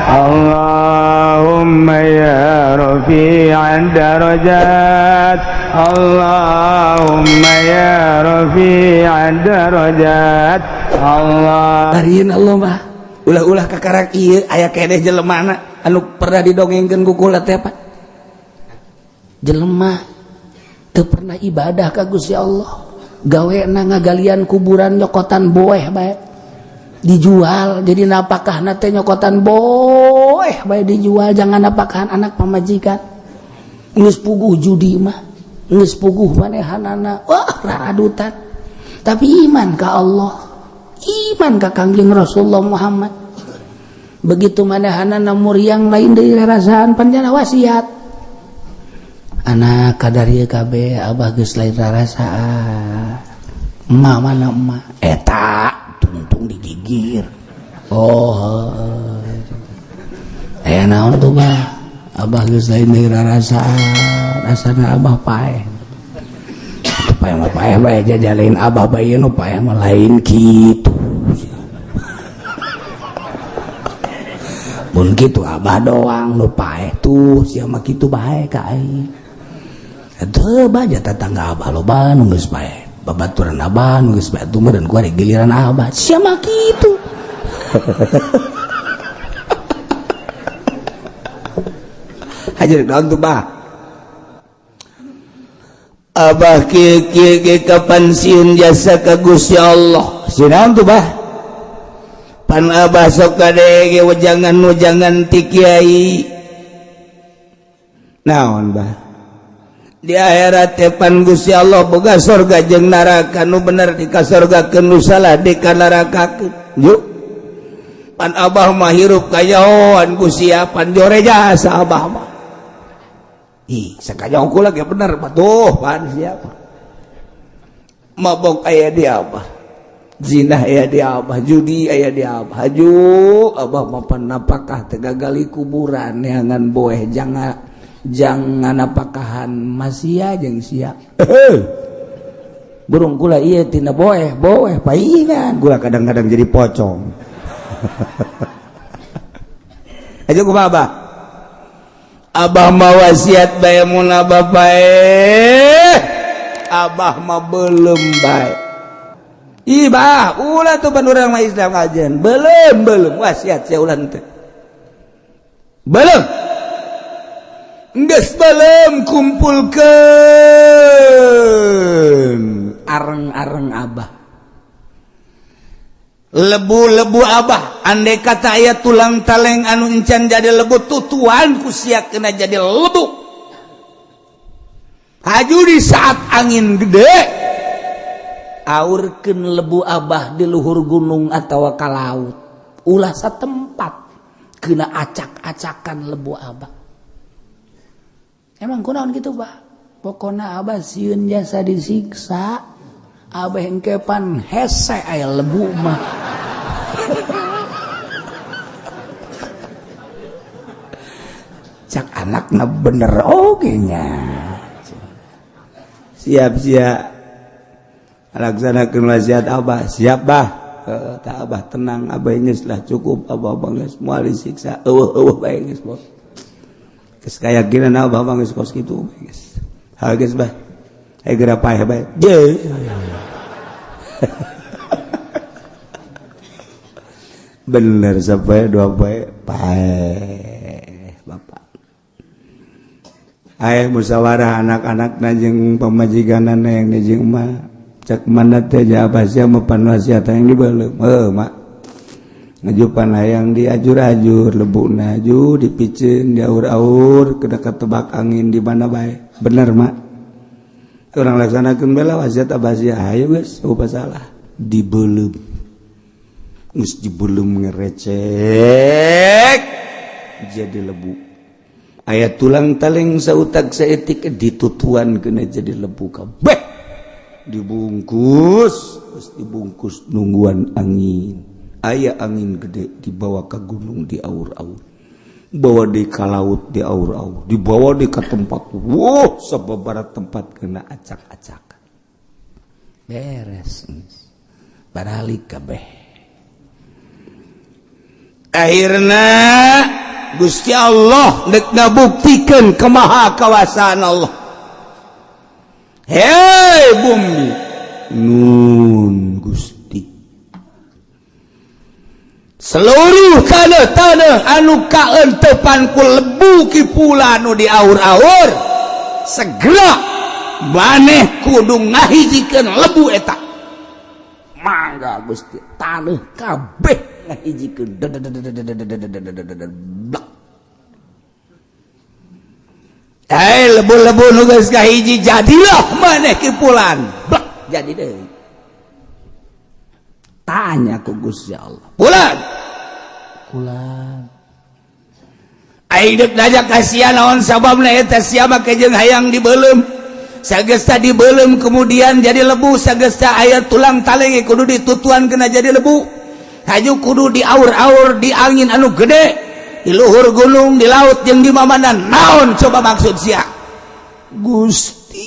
Allahumma ya rafi'ad darajat, Allahumma ya rafi'ad darajat, Allah. Bariin Allah mah ulah-ulah kakarak ieu aya keneh jelemana anu pernah didongengkeun ku kula teh apa? Jelema teu pernah ibadah ka Gusti Allah. Gawena ngagalian kuburan nyokotan boeh bae. Dijual jadi napakahna teh nyokotan boeh bae dijual jangan napakahan anak pamajikan. Geus puguh judi mah, geus puguh manehanana, wah raradutan. Tapi iman ka Allah, iman ka Kangjeng Rasulullah Muhammad. Begitu manehanana muriang lain deui rarasaan panjana wasiat. Anak kadar ieu kabeh abah geus lain rarasaan. Emak mana emak? Eta tungtung digigir. Oh. Aya naon tuh bah? Abah geus lain deui rarasaan. Asana abah paeh. Paeh mah paeh bae jajalain abah bae nu paeh mah lain kitu. Mun kitu abah doang nu paeh tuh sia mah kitu bae ka aing. Teu baja tetangga abah loba nu geus paeh. Babaturan abah nu geus paeh tuh meureun ku ari giliran abah. Sia mah kitu. Hajar naon tuh bah? Abah kieu kieu ge kapan sieun jasa ka Gusti Allah. Sieun naon tuh bah? Pan abah sok kadege wejangan-wejangan ti kiai. Naon bah? Di akhirat teh pan Gusti Allah boga sorga jeung neraka, nu bener di ka sorgakeun, nu salah di ka nerakakeun. Yuk. Pan abah mah hirup kayahoan ku sia, pan jore jasa abah mah. Ih, sakajaho kula ge bener patuh pan siapa. Mabok aya di abah, zina aya di abah, judi aya di abah. Haju abah mah pan napakah teh gagali kuburan neangan boeh jangan apakahan masia jeung sia. Burung kula ieu tina boeh boeh paingan kula kadang-kadang jadi pocong. Aja kumaha abah? Abah mah wasiat bae mun abah paeh, abah mah belum bae. Ih bah, ulah tuh pan urang mah Islam kajian. Belum belum wasiat sia ulah teh. Belum. Geus belum kumpulkeun areng-areng abah. Lebu-lebu abah, andai kata aya tulang taleng anu encan jadi lebu tutuan ku sia kena jadi lebu. Haju di saat angin gede aurkeun lebu abah di luhur gunung atawa ka laut. Ulah satempat kena acak-acakan lebu abah. Emang kunaon gitu bah? Pokona abah sieun jasa disiksa. Abah engkepan hese aya lebu mah. Cak anakna bener oge nya. Siap-siap laksanakeun wasiat abah, siap bah. Heeh, tah abah tenang, abah geus lah cukup, abah geus moal disiksa. Eueuh-eueuh bae geus bos. Geus kayakinan abah mah geus kos kitu geus. Ha geus bah. Hayu geura paeh bae. Je. Bener sampai dua bae paeh bapak. Aya musyawarah anak-anak jeung pamajikanana yang jeung emak. Cak mana teh abah sia mah pan wasiat hayang dibeuleum. Heuh mak. Ngajupan hayang diajur-ajur lebukna aju dipiceun diaur-aur kena ketebak angin di mana bae. Bener mak. Urang laksanakeun bela wasiat abah sia hayu geus eueuh salah dibeuleum. Geus dibeuleum ngerecek jadi lebu. Aya tulang taleng sautak saeutik ditutuan kena jadi lebu kabeh. Dibungkus, geus dibungkus nungguan angin. Aya angin gede dibawa ke gunung di aur-aur, bawa di ka laut di aur-aur, dibawa di ke tempat, wow, sababaraha tempat kena acak-acakan. Beres, baralik kabeh. Akhirna Gusti Allah dek ngabuktikeun kemaha kawasaan Allah. Hei bumi, nun Gusti, seluruh tanah-tanah anu kaentepan ku lebu kipula nu diaur-aur, segera maneh kudu ngahijikeun lebu eta. Mangga Gusti, tanah kabeh ngahijikeun. Blak. Eh, lebu-lebu nu geus kahiji, jadilah maneh kipulan. Blak, jadi deui. Tanya ku Gusti Allah, "Pulan, pulan, aing deuk nanya ka sia naon sababna eta sia make jeung hayang dibeuleum? Sagesta dibeuleum kemudian jadi lebu, sagesta aya tulang taleng kudu ditutuan kena jadi lebu, haju kudu diaur-aur di angin anu gede, di luhur gunung, di laut jeung di mamana. Naon coba maksud sia?" "Gusti,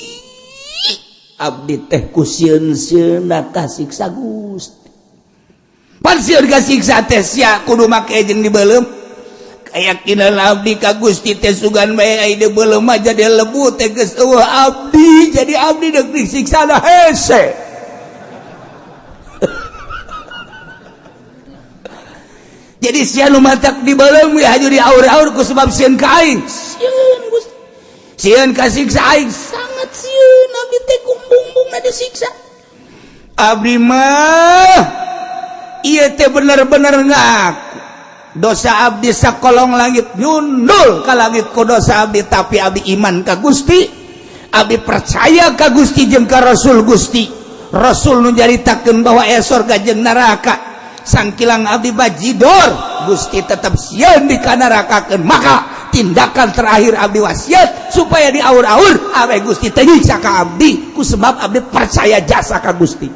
abdi teh ku sieun-sieunna kasiksa Gusti. Pan sieun kasiksa teh sia kudu make jeung dibeuleum. Keyakinan abdi ka Gusti teh sugan bae ai dibeuleum mah jadi lebu teh geus eueuh abdi, jadi abdi deuk disiksa da hese." "Jadi sia nu matak dibeuleum we haju diaur-aur ku sebab sieun ka aing? Sieun Gusti. Sieun kasiksa aing? Sangat sieun abdi teh kumbung-bumbungna disiksa. Abdi mah ieu teh bener-bener ngaku dosa abdi sakolong langit nyundul ka langit ku dosa abdi, tapi abdi iman ka Gusti, abdi percaya ka Gusti jeung ka Rasul Gusti. Rasul nu nyaritakeun bahwa aya sorga jeung neraka. Sangkilang abdi bajidor, Gusti tetap sieun dikanarakakeun. Maka tindakan terakhir abdi wasiat supaya diaur-aur awe Gusti teu nyiksa ka abdi ku sebab abdi percaya jasa ka Gusti."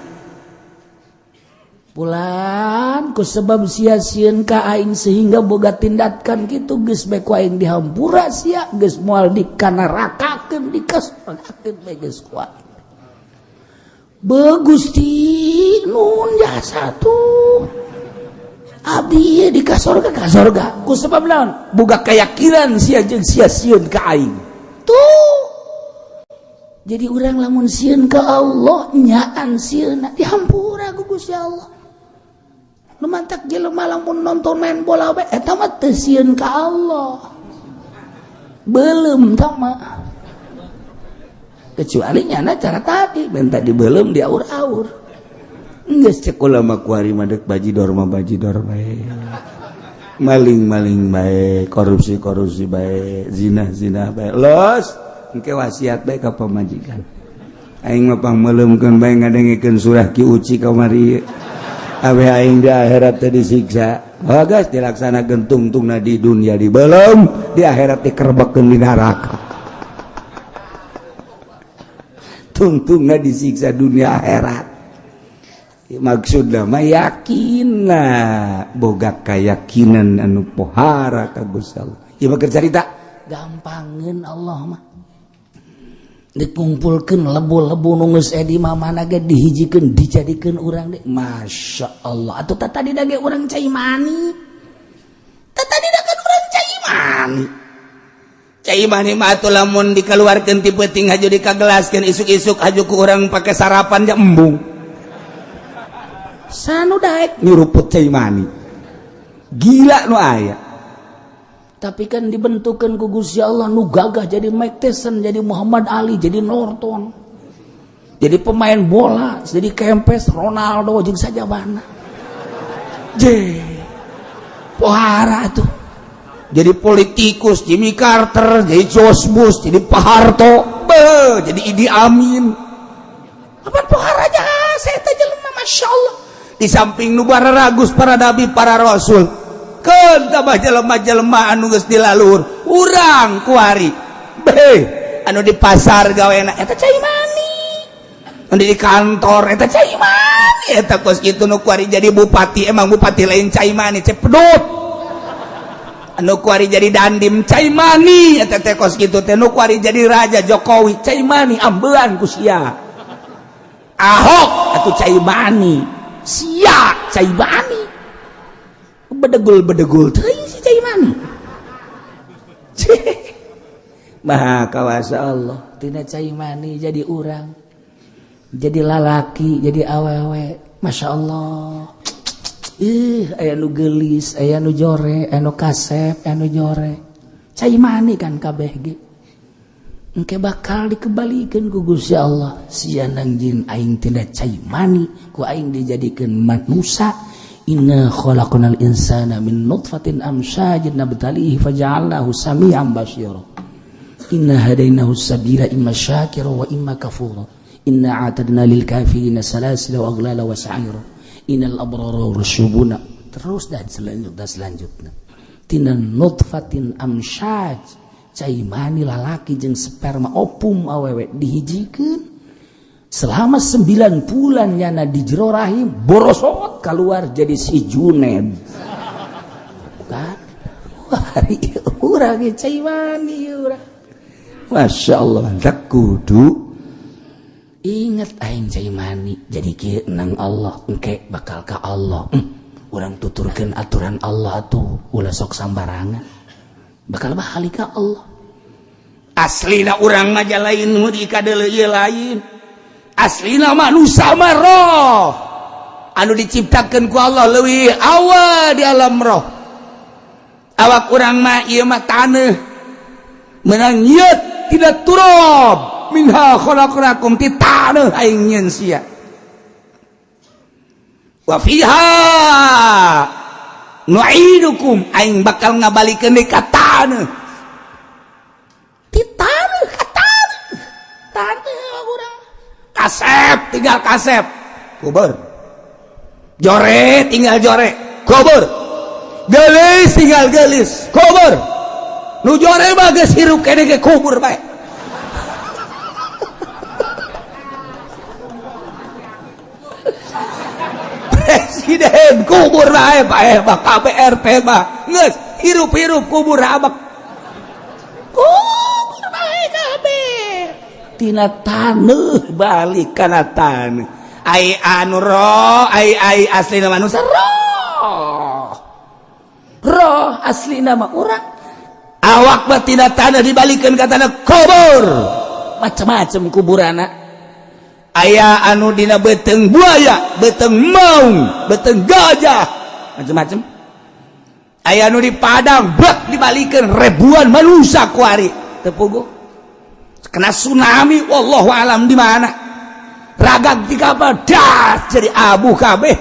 Pulan, ku sebab sia sieun ka aing sehingga boga tindakan kitu, geus bae ku aing dihampura sia, geus moal dikanarakakeun, dikasorgakeun bae geus ku aing. Be Gusti, nun jasa tuh abdi ieu di kasorga kasorga ku sebab naon? Boga keyakinan sia jeung sia sieun ka aing." Tuh, jadi urang lamun sieun ka Allah, nyaan sieun dihampura ku Gusti Allah. Nu mantak jelema lamun nonton main bola bae eta mah teu sieun ka Allah, belum tah mah, kecuali nyana cara tadi minta dibeuleum, diaur-aur. Geus cek ulama kuari mah deuk bajidor mah bajidor bae, maling-maling bae, korupsi-korupsi bae, zina-zina bae, los engke wasiat bae ka pamajikan, "Aing mah pangmeuleumkeun bae ngadengekeun surah Ki Uci kamari awe aing di akhirat teh disiksa." Oh, geus dilaksanakeun, tungtungna di dunia dibeuleum, di akhirat dikerebekeun di neraka. Tungtungna disiksa dunia akhirat. Maksudna mah yakinna, boga keyakinan anu pohara ka Gusti Allah. Ieu mah keur carita. Gampangeun Allah mah, dikumpulkeun lebu-lebu nu geus di mamana ge dihijikeun, dijadikeun urang deui. Masya Allah atuh, tah tadi ge urang cai mani, tah tadi kan urang cai mani. Cai mani mah atuh lamun dikeluarkeun ti peuting haju dikagelaskeun, isuk-isuk haju ku urang pake sarapan ja embung. Sanu daek nyuruput cai mani gila nu aya. Tapi kan dibentukkan ku Gusti Allah nu gagah jadi Mike Tyson, jadi Muhammad Ali, jadi Norton, jadi pemain bola, jadi Kempes, Ronaldo jeung sajabana. Je pohara tuh, jadi politikus Jimmy Carter, jadi George Bush, jadi Pak Harto, be, jadi Idi Amin. Apa pohara jasa eta jelema, Masya Allah. Di samping nu ragus para nabi, para rasul, keun tambah jelema-jelema anu geus dilalur urang kuari be, anu di pasar gawena eta cai mani, anu di kantor eta cai mani, eta kos kitu. Nu kuari jadi bupati, emang bupati lain cai mani, cepedut. Anu kuari jadi dandim cai mani eta teh kos kitu teh. Nu kuari jadi raja Jokowi cai mani, ambean ku sia. Ahok atuh cai mani, sia cai mani. Bedegul-bedegul teuing si cai mani. Maha kawasa Allah tina cai mani jadi urang, jadi lalaki, jadi awewe. Masya Allah. Ih, aya nu geulis, aya nu jore, aya nu kasep, aya nu jore. Cai mani kan kabeh ge. Engke bakal dikembalikan ku Gusti Allah. Sia nangjin aing tina cai mani, ku aing dijadikeun manusia. Inna khalaqnal insana min nutfatin amsyajin nabtalihi faja'alnahu sami'an basira. Inna hadainahu sabila imma syakira wa imma kafura. Inna a'tadna lil kafirina salasila wa aghlala wa sa'ira. Innal abrara rasyubuna. Terus dan selanjutnya. Tina nutfatin amsyaj, cai mani lalaki jeung sperma opum awewe dihijikeun selama 9 bulan nyana di jero rahim, borosot keluar jadi si Juned. Kan? Wah, urang ge cai mani urang. Masya Allah, tak kudu inget aing cai mani jadi kieu nang Allah, engke bakal ka Allah. Urang tuturkeun aturan Allah tuh ulah sok sambarangan, bakal balik ka Allah. Aslina urang mah lain nu dikadeuleu ieu lain. Aslina manusia mah roh anu diciptakeun ku Allah leuwih awal di alam roh. Awak urang mah ieu mah taneuh menang nyeut tidak turab minha khalaqnakum ti taneuh aing nyeun sia. Wa fiha nu'idukum aing bakal ngabalikeun deui ka taneuh. Ti taneuh ka taneuh. Taneuh urang. Kasep tinggal kasep kubur. Jore tinggal jore kubur. Geulis tinggal geulis kubur. Nu jore mah geus hirup keneh ge kubur bae. Presiden kubur bae bae mah KPRT mah geus hirup-hirup kubur abak. Kubur bae kabeh. Tina taneuh balik kana taneuh. Ai anu roh, ai ai aslina manusia roh. Roh aslina mah urang. Awak mah tina taneuh dibalikeun ka taneuh kubur. Macam-macam kuburana. Aya anu dina beuteung buaya, beuteung maung, beuteung gajah, macam-macam. Aya anu di padang, bek dibalikeun ribuan manusia kuari teu puguh. Kena tsunami, wallahu alam di mana. Ragag di kapal, das jadi abu kabeh.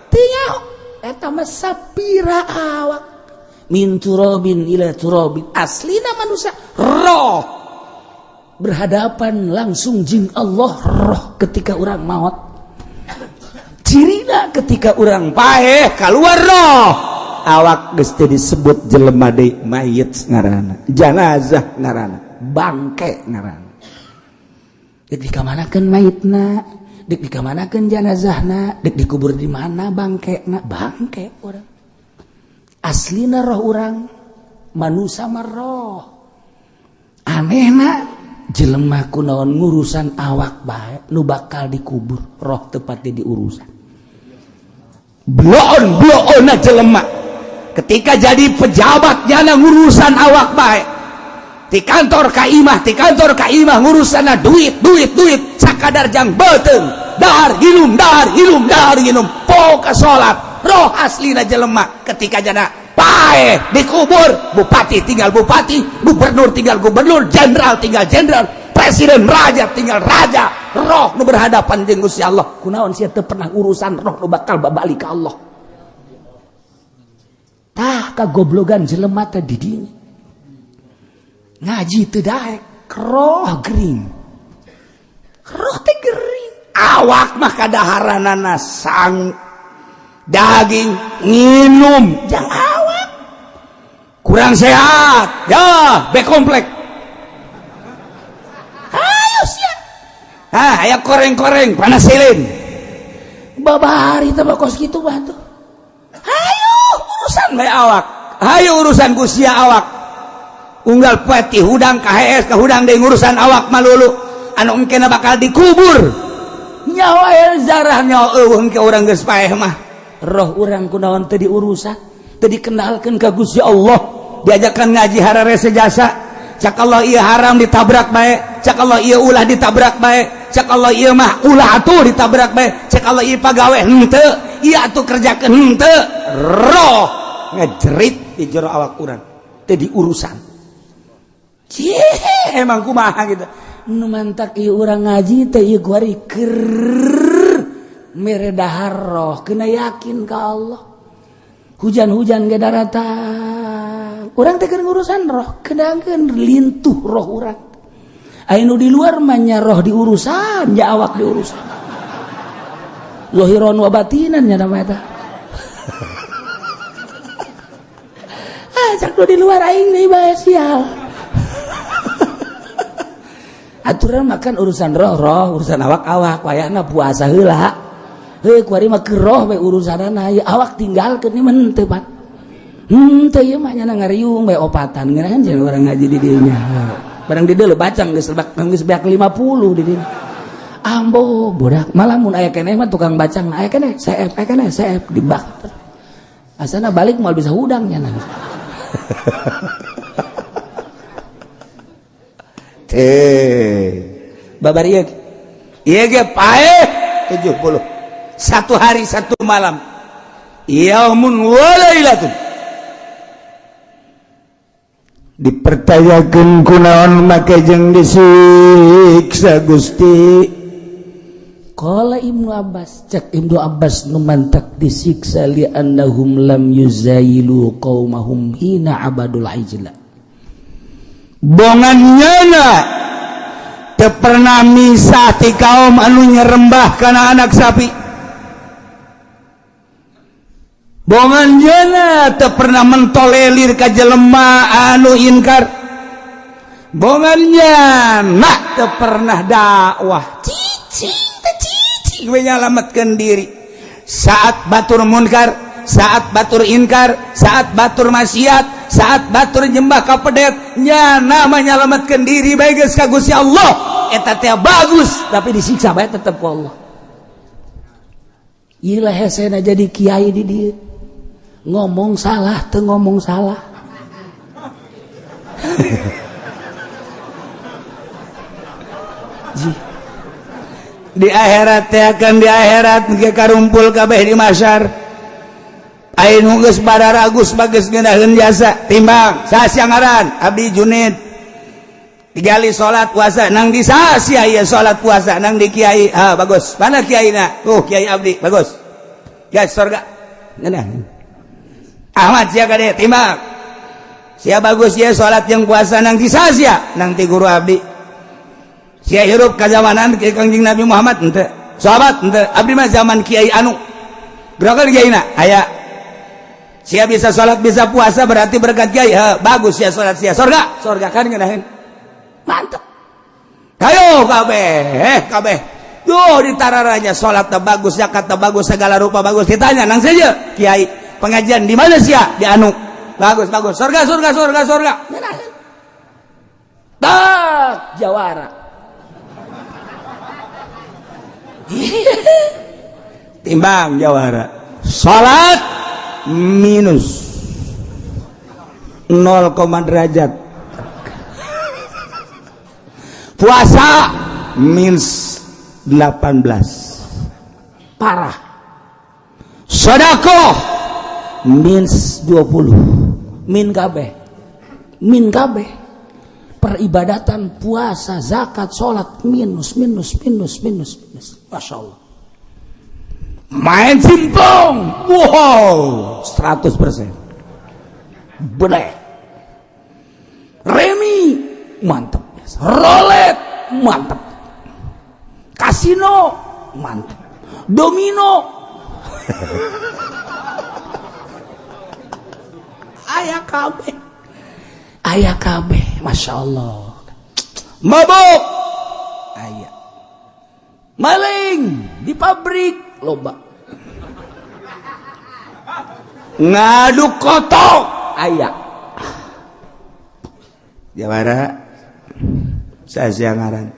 Teu nyaho eta mah sapira awak. Min turabin ila turabin. Aslina manusia roh berhadapan langsung jeung Allah roh ketika urang maot. Cirina ketika urang paeh keluar roh. Awak geus teu disebut jelema deui, mayit ngaranna, janazah ngaranna, bangke ngaranna. Dek dikamanakeun mayitna, dek dikamanakeun janazahna, dek dikubur di mana bangkena, bangke urang. Aslina roh urang manusia mah roh. Anehna jelema kunaon ngurusan awak bae nu bakal dikubur, roh tepatnya diurusan. Bloon-bloonna jelema ketika jadi pejabat nyana ngurusan awak bae. Di kantor ka imah, di kantor ka imah ngurusanna duit, duit, duit, sakadar jang beuteung, dahar nginum, dahar nginum, dahar nginum, poka salat. Roh aslina jelema ketika jana paeh dikubur, bupati tinggal bupati, gubernur tinggal gubernur, jenderal tinggal jenderal, presiden raja tinggal raja. Roh nu berhadapan jeung Gusti Allah. Kunaon sia teu pernah urusan roh nu bakal babalik ka Allah. Tah kagoblogan jelema teh di dinya. Ngaji teu daek, roh gering. Roh teh gering. Awak mah kadaharanana sang daging nginum jang awak kurang sehat ya be komplek. Ayo sia. Ah, aya koreng-koreng panasilin. Babari teh kos kitu mah tuh. Hayu urusan bae awak. Hayu urusan ku sia awak. Unggal poe ti hudang ka hees ka hudang deui ngurusan awak malulu. Anu engkena bakal dikubur. Nyawa zarah nyawa eueuh engke urang geus paeh mah. Roh urang kunaon teu diurusan. Teu dikenalkeun ka Gusti Allah, diajakan ngaji hararese jasa. Cak Allah ieu haram ditabrak bae, cak Allah ieu ulah ditabrak bae, cak Allah ieu mah ulah atuh ditabrak bae, cak Allah ieu pagawe henteu, ieu atuh kerjakeun henteu. Roh ngejerit di jero awak urang teu diurusan. Cih, emang kumaha gitu. Nu mantak ieu urang ngaji teh ieu kuari keur mere dahar roh, kena yakin ka Allah. Hujan-hujan ge daratang. Urang teh keur ngurusan roh, kenakeun lintuh roh urang. Aya nu di luar mah nya roh diurusan, nya awak diurusan. Zahiran wa batinan nya nama eta. Ah, cak nu di luar aing deui bae sial. Aturan makan urusan roh, roh urusan awak-awak, wayahna puasa heula. Heuh kuari mah keur roh we urusanana, ieu awak tinggalkeun ieu mah henteu Pak. Henteu ieu mah nya ngariung we opatan ngeunaheun jeung urang ngaji di dieu nya. Barang di dieu bacang geus lebak geus beak 50 di dieu. Ambo budak malah mun aya keneh mah tukang bacang aya keneh CF aya keneh CF dibak. Asana balik moal bisa hudang nya. Teh babar ieu ieu ge paeh 70 satu hari satu malam yaumun wa lailatun dipercayakeun kunaon make jeung disiksa Gusti. Qala Ibnu Abbas, cek Ibnu Abbas nu mantak disiksa li annahum lam yuzayilu qaumahum hina abadul ijla. Bongan nyana teu pernah misah ti kaum anu nyerembah kana anak sapi. Bongan nyana teu pernah mentolelir ka jelema anu inkar. Bongan nyana teu pernah dakwah. Cicing teh cicing we nyalametkeun diri. Saat batur munkar, saat batur inkar, saat batur maksiat, saat batur nyembah ka pedet, nyana menyelamatkan diri bae geus ka Gusti Allah. Eta teh bagus, tapi disiksa bae tetep ku Allah. Ieu lah hesena jadi kiai di dieu. Ngomong salah teu ngomong salah. Di akhirat teh akan di akhirat ge karumpul kabeh di mahsyar. Ain geus bararagus bagus ngeunaheun jasa timbang sasia ngaran abdi Junid digali salat puasa nang di sasia ieu salat puasa nang di kiai ah bagus mana kiaina kiai abdi bagus gas surga ngeunaheun Ahmad sia kade timbang sia bagus ieu salat jeung puasa nang di sasia nang ti guru abdi sia hirup ka zamanan Kangjeng Nabi Muhammad henteu sahabat henteu abdi mah zaman kiai anu gerakan kiaina aya sia bisa salat bisa puasa berarti berkat kiai bagus sia salat sia surga surga kan ngeunaheun mantep kayo kabeh kabeh duh ditararanya salat teh bagus zakat teh bagus segala rupa bagus ditanya nang saja kiai pengajian di mana sia di anu bagus bagus surga surga surga surga ngeunaheun tak jawara timbang jawara salat minus 0, derajat puasa minus 18 parah sedekah minus 20 min kabeh peribadatan puasa zakat salat minus minus minus minus minus. Masya Allah main simpong wow 100% boleh remi mantep rolet mantep kasino mantep domino aya kabeh Masya Allah mabuk aya maling di pabrik loba ngaduk kotok aya jawara sasia ngaran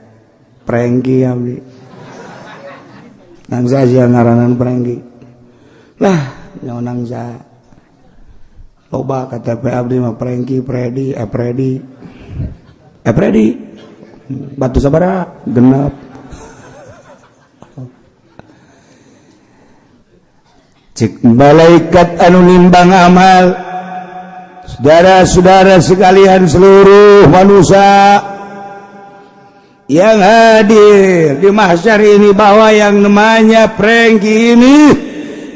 prengki abdi nang sasia ngaranan prengki lah nyawa nang sa Loba KTP abdi mah Prengki, Predi, Epredi. Epredi. Batu sabara genep. Cek malaikat anu nimbang amal. Saudara-saudara sekalian seluruh manusia yang hadir di mahsyar ini, bahwa yang namanya Prengki ini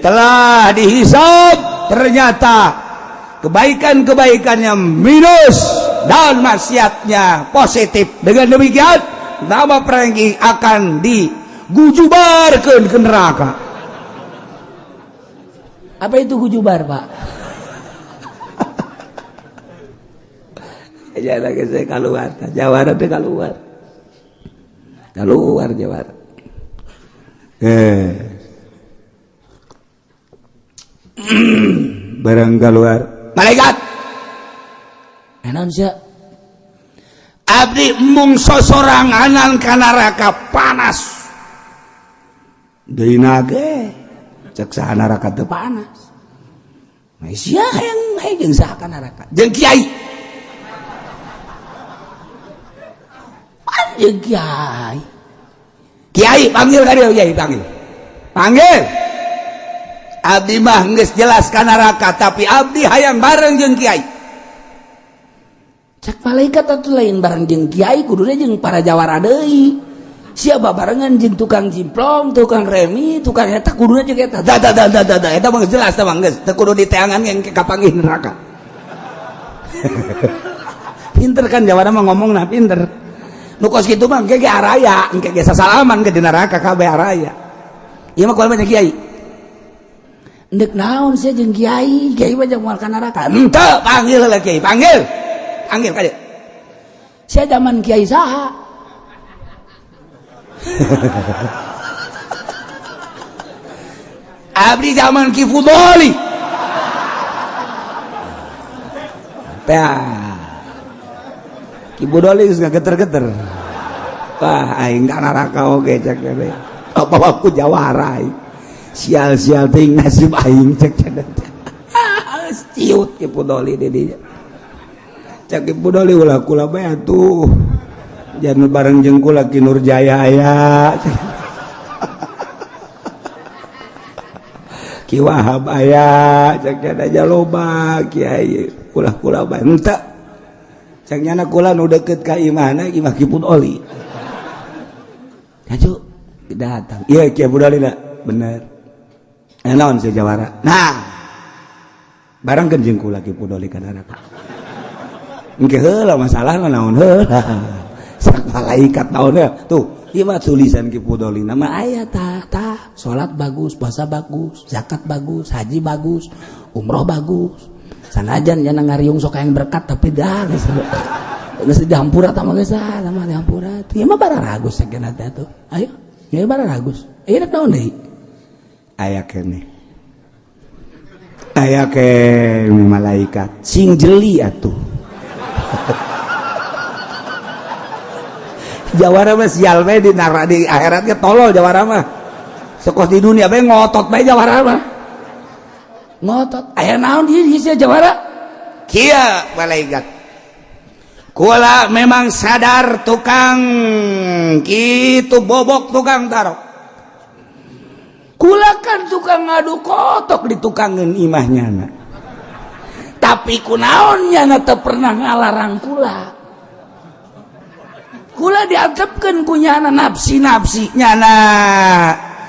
telah dihisab, ternyata kebaikan-kebaikannya minus dan maksiatnya positif. Dengan demikian nama Prengki akan digujubarkan ke neraka. Apa itu gujubar, Pak? Ya lagi saya keluar, jawara teh keluar. Keluar jawara. Barang keluar. Malaikat. Naon sia? Abdi embung sosoranganan ka neraka panas. Deui nage cek saha neraka teu panas. Nah, sia hayang hayang saha ka neraka? Jeung kiai. Jeung kiai. Kiai panggil ka dieu, kiai panggil. Panggil. Abdi mah geus jelas ka neraka, tapi abdi hayang bareng jeung kiai. Cek malaikat atuh lain bareng jeung kiai, kuduna jeung para jawara deui. Sia babarengan jeung tukang cimplong, tukang remi, tukang eta kuduna jeung eta. Da da da da da, eta mah jelas tah mah geus teu kudu diteangan yang kapanggih neraka. Pinter kan jawara mah ngomongna pinter. Nu kos kitu mah engke ge araya, engke ge sasalaman ke di neraka kabeh araya. Ieu mah kumaha kiai? Ndek naon sia jeung kiai? Kiai mah jeung moal ka neraka. Henteu, panggil heula kiai, panggil. Panggil ka dieu. Sia zaman kiai saha? Abdi zaman Ki Fudoli. Tah. Ki Fudoli geus ngageter-geter. Wah, aing ka neraka oge cek teh. Apa aku jawara aing. Sial-sial teuing nasib aing cek teh. Ciut Ki Fudoli di dinya. Cek Ki Fudoli ulah kula bae atuh. Jangan bareng jeung kula Ki Nurjaya aya. Ki Wahab aya, cek teh aja loba kiai kula-kula bae. Henteu. Cek nyana kula nu deukeut ka imahna imah Ki Fudoli. Kaju datang. Iya Ki Fudoli da. Bener. Naon si jawara? Nah. Barengkeun jeung kula Ki Fudoli ka neraka. Engke heula masalahna naon heula. Sak malaikat naon heula. Tuh, ieu mah tulisan Ki Fudoli nama aya tah tah, salat bagus, puasa bagus, zakat bagus, haji bagus, umroh bagus. Sanajan nya ngariung sok hayang berkat tapi dah geus geus dihampura tah mah geus sama dihampura. Ieu mah bararagus sakeuna teh atuh. Ayo, ieu bararagus. Ieu rek naon deui? Aya keneh. Aya keneh malaikat sing jeli atuh. Jawara mah sial bae di neraka di akhiratnya tolol jawara mah. Sekos di dunia bae ngotot bae jawara mah. Ngotot. Aya naon di sia jawara? Kieu malaikat. Kula memang sadar tukang kitu bobok tukang tarok. Kula kan tukang ngadu kotok di tukangeun imahnya na. Tapi kunaon nyana teu pernah ngalarang kula. Kula diantepkeun ku nyana nafsi-nafsi nyana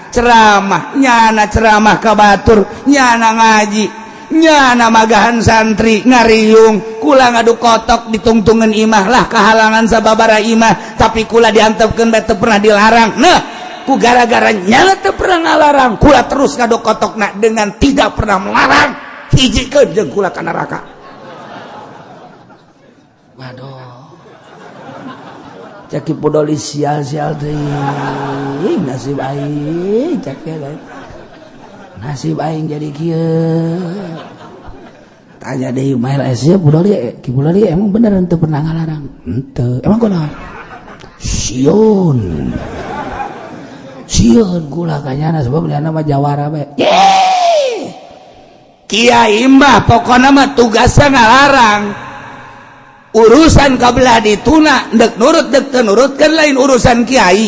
ceramah, nyana ceramah ka batur, nyana ngaji, nyana magahan santri ngariung, kula ngadu kotok ditungtungan imah lah kahalangan sababara imah, tapi kula diantepkeun bae teu pernah dilarang. Nah, ku gara-gara nyana teu pernah ngalarang, kula terus ngadu kotokna dengan tidak pernah melarang, hijikeun jeung kula ka neraka. Waduh. Cek Ki Fudoli sial-sial teuing nasib aing cek nasib aing jadi kieu. Tanya deui mael sia Fudoli, Ki Fudoli emang bener henteu pernah ngalarang? Henteu. Emang kunaon? Sieun. Sieun kula ka nyana sebab nyana mah jawara bae. Yeay! Kiai mah pokona mah tugasnya ngalarang. Urusan kabelah dituna dek nurut dek teu nurut kan lain urusan kiai.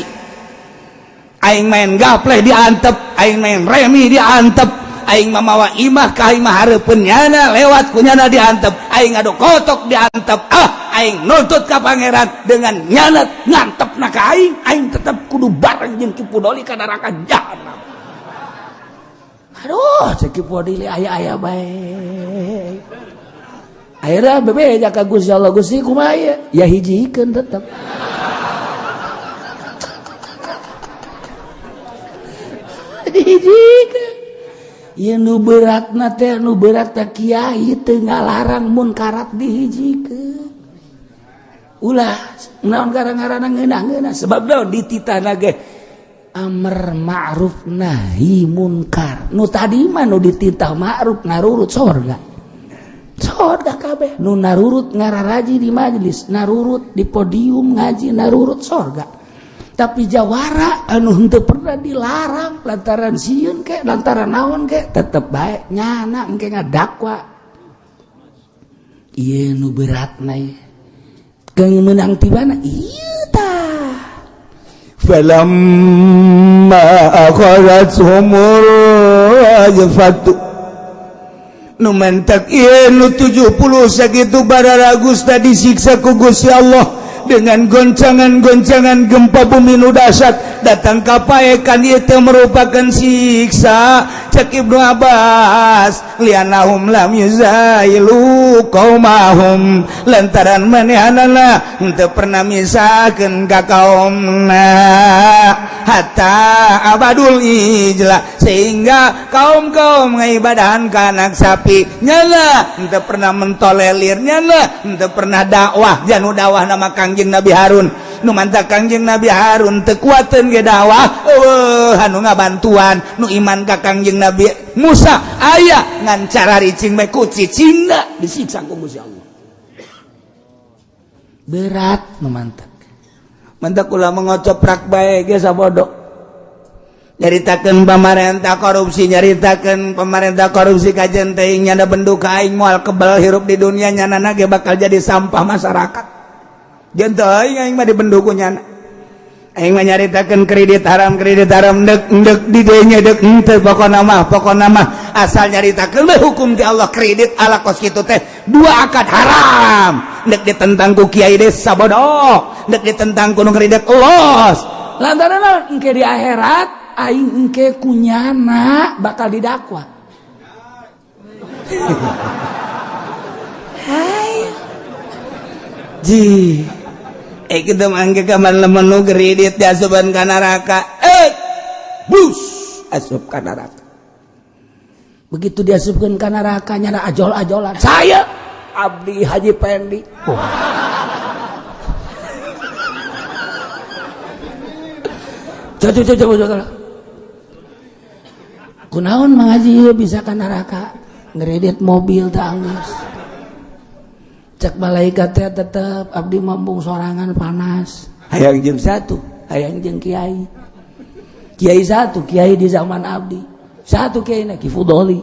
Aing main gapleh diantep, aing main remi diantep, aing mamawa imah ka imah hareupeun nyana lewat ku nyana diantep, aing ngadu kotok diantep. Ah, aing nuntut ka pangeran dengan nyana ngantepna ka aing, aing tetep kudu bareng jeung Ki Pudoli ka neraka jahanam. Aduh, cek Ki Pudoli aya-aya bae. Akhirnya bebeja ka Gusti Allah, Gusti kumaha ieu? Ya hijikeun tetep. Dihijikeun. Ieu nu beratna teh nu berat teh kiai teu ngalarang munkarat dihijikeun. Ulah naon gara-garana ngeunah-ngeunah sebab naon dititahna ge amar ma'ruf nahi munkar. Nu tadi mah nu dititah ma'ruf narurut sorga. Sorga kabeh nu narurut ngararaji di majelis, narurut di podium ngaji, narurut sorga. Tapi jawara anu henteu pernah dilarang lantaran sieun ke lantaran naon ke tetep bae nyana engke ngadakwa. Ieu nu beratna ieu. Keung meunang ti mana? Ieu tah. Falamma akhadhathumur rajfatu nu mentak ieu nu 70 sakitu bararagus disiksa ku Gusti Allah dengan goncangan-goncangan gempa bumi nu dahsyat datang ka paekan ieu teh merupakan siksa. Cek Ibnu Abbas, lianahum lam yuzailu qaumahum, lantaran manehanana henteu pernah misahkeun ka kaumna hatta abadul ijla, sehingga kaum-kaum ngaibadahan ka anak sapi nyala henteu pernah mentolelir, nyala henteu pernah dakwah janu dakwah nama Kangjeng Nabi Harun. Nu mantap Kangjeng Nabi Harun teu kuateun ge dakwah, eueuh anu ngabantuan. Nu iman ka Kangjeng Nabi Musa aya ngan cara ricing bae ku cicingna disiksa ku Gusti Allah. Berat nu mantap. Mantak ulah mengocoprak bae ge sabodo. Nyaritakeun pamarentah korupsi, nyaritakeun pemerintah korupsi kajen teuing nyana bendu ka aing moal kebal hirup di dunia, nyana ge bakal jadi sampah masyarakat. Jeung teuing aing mah dibendu ku nyana. Aing mah nyaritakeun kredit haram dek dek di dieu dek henteu, pokona mah asal nyaritakeun we hukum ti Allah kredit ala kos kitu teh dua akad haram. Dek ditentang ku kiai desa bodoh, dek ditentang ku nu kredit los. Lantaran naon engke di akhirat aing engke kunyana bakal didakwa. Hai. Ji. Kita mangke kamar lemenu kredit diasupan ka neraka. Bus asup ka neraka. Begitu diasupkeun ka neraka nyana ajol-ajolan. Saya Abdi Haji Pendi. Oh. Coba. Kunaon Mang Haji bisa ka neraka? Ngredit mobil teh anggeus. Cek malaikat teh tetep abdi mambung sorangan panas. Hayang jeung satu, hayang jeung kiai. Kiai satu, kiai di zaman abdi. Satu kiai na Ki Fudoli.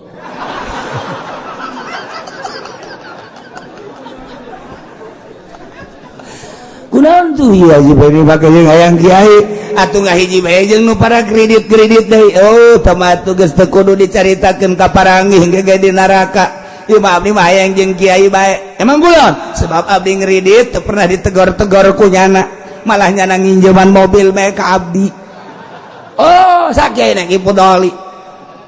Kunaon tuh ieu Haji Pendi make jeung hayang kiai atuh ngahiji bae jeung nu para kredit-kredit deui. Oh, tah mah atuh geus teu kudu dicaritakeun ka paranggih ge di neraka. Ieu mah abdi mah hayang jeung kiai bae. Emang kulon? Sebab abdi ngredit teu pernah ditegor-tegor ku nyana. Malah nyana nginjeman mobil bae ka abdi. Oh, sakiai na Ki Fudoli.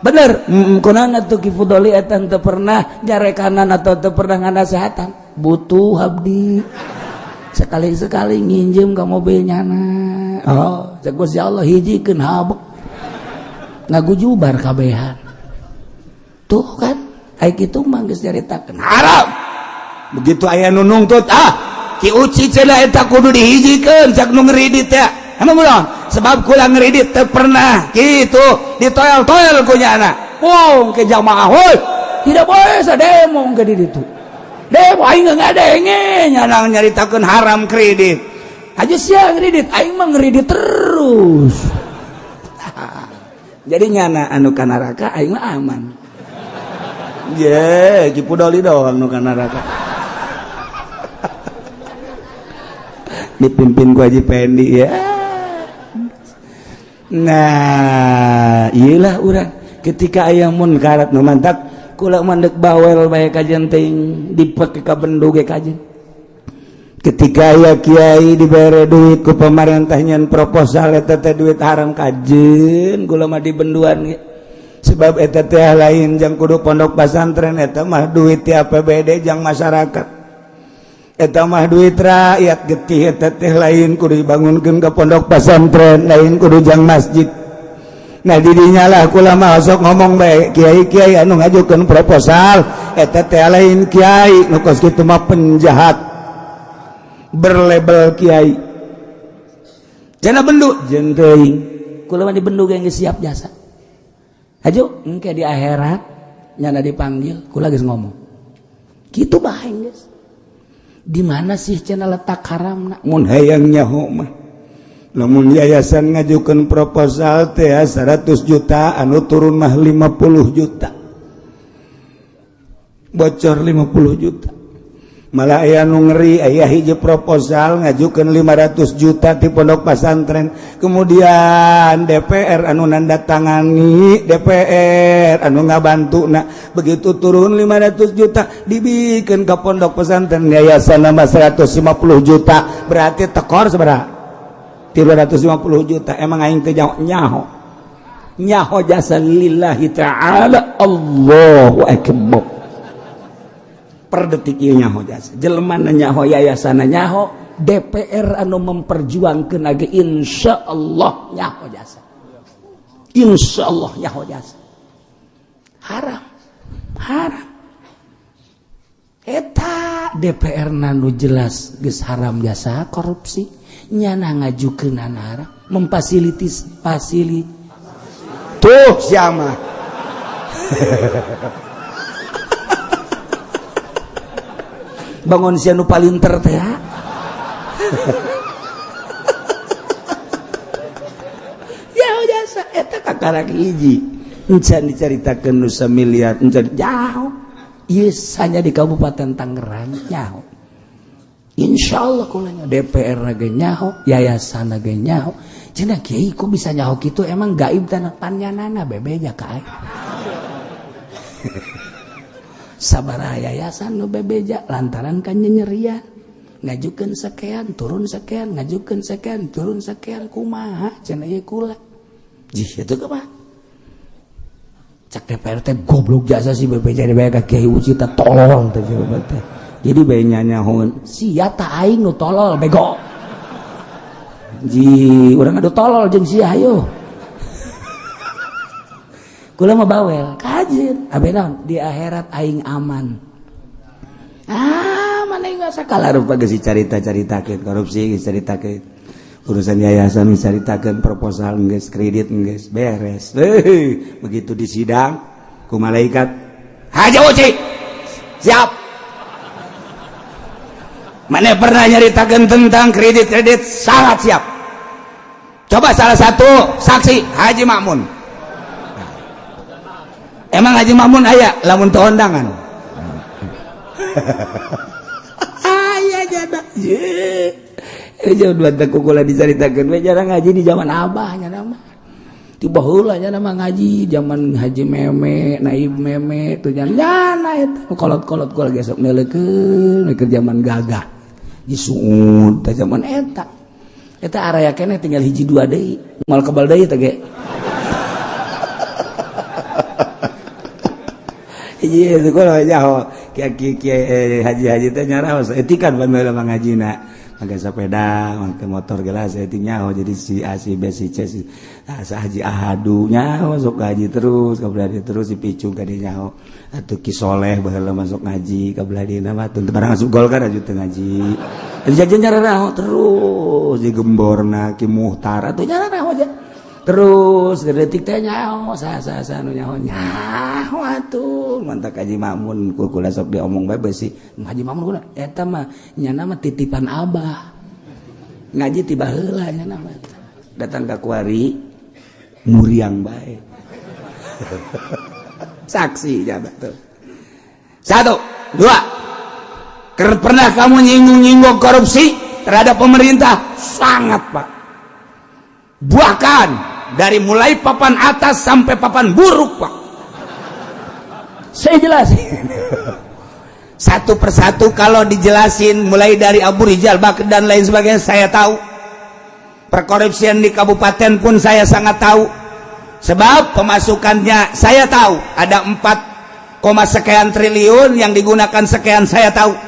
Bener, kunaon atuh Ki Fudoli eta teu pernah nyarekanan atau teu pernah nganasehatan. Butuh abdi. Sekali-sekali nginjem ka mobil nyana. Oh, cek Gusti Allah hijikeun habek. Ngagujubar kabehan. Tuh kan, ai kitu mah geus nyaritakeun haram. Begitu aya nu nungtut, ah, Ki Uci cenah eta kudu dihijikeun cak nu ngredit teh. Emang ulah? Sebab kula ngredit teu pernah kitu ditoel-toel ku nyana. Wong ke jamaah heuy, tidak boleh sademo ke di ditu. Demo aing ngadenge nyana nyaritakeun haram kredit. Aja sia ngredit, aing mah ngredit terus. Jadi nyana anu ka neraka aing mah aman. Ye, Ki Pudoli doang nu ka neraka. Dipimpin ku Haji Pendi ya. Nah, iyalah urang ketika aya munkarat nu mantak kula mandek bawel bae kajen teuing dipake ka bendu ge kajen. Ketika aya kiai dibere duit ku pemerintah nyen proposal eta teh duit haram kajen kula mah dibenduan ge. Sebab eta teh lain jang kudu pondok pesantren, eta mah duit ti APBD jang masyarakat. Eta mah duit rakyat getih eta teh lain kudu dibangunkeun ka pondok pesantren, lain kudu jang masjid. Nah didinya lah kula mah sok ngomong bae kiai-kiai anu ngajukeun proposal eta teh lain kiai nu kos kitu mah penjahat berlabel kiai. Cenah bendu jeung teuing kula mah dibendu ge geus siap jasa. Hajo engke di akhirat nyana dipanggil kula geus ngomong. Kitu bae geus. Di mana sih cenah letak haramna? Mun hayang nyaho mah lamun yayasan ngajukeun proposal teh 100 juta anu turun mah 50 juta. Bocor 50 juta. Malah aya nu ngeri aya hiji proposal ngajukeun 500 juta di pondok pesantren. Kemudian DPR anu nandatangani, DPR anu ngabantuna. Begitu turun 500 juta dibikeun ka pondok pesantren yayasan nama 150 juta. Berarti tekor sabaraha? 350 juta. Emang aing teh nyaho. Nyaho jasa lillahi ta'ala. Allahu akbar. Per detik ieu nyaho jasa jelema nyaho yayasan nyaho DPR anu memperjuangkeun age insyaallah nyaho jasa, insyaallah nyaho jasa. Haram haram eta DPR nu jelas geus haram jasa korupsi nyana ngajukeun haram memfasilitis fasili tuh siapa. Bangun sia nu palinter teh ya jasa eta kakarak hiji encan dicaritakeun nu samiliar encan jauh ieu hanya di Kabupaten Tangerang nyaho. Insyaallah kulanya DPR ge nyaho, yayasan ge nyaho. Cenah kiai kok bisa nyaho kitu emang gaib tanah panyanana bebeja ka aing. Sabaraha yayasan nu bebeja lantaran kan nyerian ngajukeun sekian turun sekian ngajukeun sekian turun sekian kumaha cenah ieu kula jih itu kumaha cak DPR teh goblok jasa si bebeja bae ka Kiai Uci teh tolol teh jelema teh jadi bae nyanyahoun sia ta aing nu tolol bego ji urang adu tolol jeung sia hayo. Kula mah bawel kajen abe naon di akhirat aing aman. Ah mana enggak sakala rupa geus dicarita-caritakeun korupsi geus dicaritakeun urusan yayasan geus dicaritakeun proposal geus kredit geus beres. Heuh begitu di sidang ku malaikat Haji Uci siap. Mana pernah nyaritakeun tentang kredit-kredit sangat siap. Coba salah satu saksi Haji Makmun. Emang Haji Makmun aya lamun teu ondangan. Aya jada. Ye. Jauh dua teh kukula dicaritakeun we jarang ngaji di zaman abah nya mah. Ti baheula nya mah ngaji zaman Haji Meme, Naib Meme tuh nyana eta kolot-kolot kula ge sok neuleukeun keur zaman gagah. Disuud teh zaman eta. Eta area keneh tinggal hiji dua deui, moal kebal deui teh ge. Iya itu kalau nyaho kiai haji-haji teh nyaraos etikan pan baheula mah ngajina make sepeda make motor gelas etik nyaho jadi si A si B si C si haji ahadu nyaho sok ngaji terus ka belah terus si picung ka dieu nyaho atuh Ki Soleh baheula masuk ngaji ka belah dieu mah teu barang asup Golkar aju teu ngaji jadi nyararaho terus di gemborna Ki Muhtar atuh nyararaho aja terus detik teh nyaho sa nu nyaho nyaho atuh mantak Haji Makmun kula sok diomong bae beusi Haji Makmun kula eta mah nyana mah titipan abah ngaji ti baheula nyana mah datang ka kuari muriang bae saksi jabat tuh. Satu, dua. Pernah kamu nyinggung-nyinggung korupsi terhadap pemerintah? Sangat, Pak. Bahkan dari mulai papan atas sampai papan buruk, Pak. Saya jelasin satu persatu. Kalau dijelasin mulai dari Abu Rizal Bakri dan lain sebagainya, saya tahu. Perkorupsian di kabupaten pun saya sangat tahu, sebab pemasukannya saya tahu ada 4, sekian triliun yang digunakan sekian, saya tahu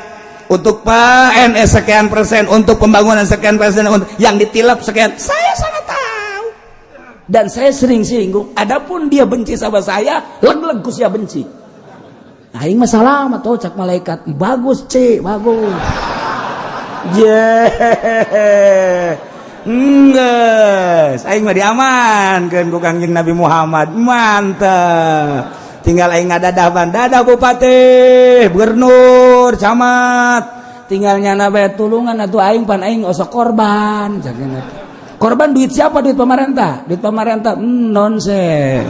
untuk PNS sekian persen, untuk pembangunan sekian persen, untuk yang ditilap sekian, saya sangat tahu dan saya sering singgung. Adapun dia benci sama saya, leg-leg sia benci. Aing masalah atau cak malaikat, bagus c bagus. Yeah. Enggeus, aing mah diamankeun ku Kangjeng Nabi Muhammad. Mantap. Tinggal aing ngadadaban, dadah bupati, gubernur, camat. Tinggal nyana bae tulungan atuh aing, pan aing osok korban. Korban duit siapa? Duit pemerintah. Duit pemerintah nonsen.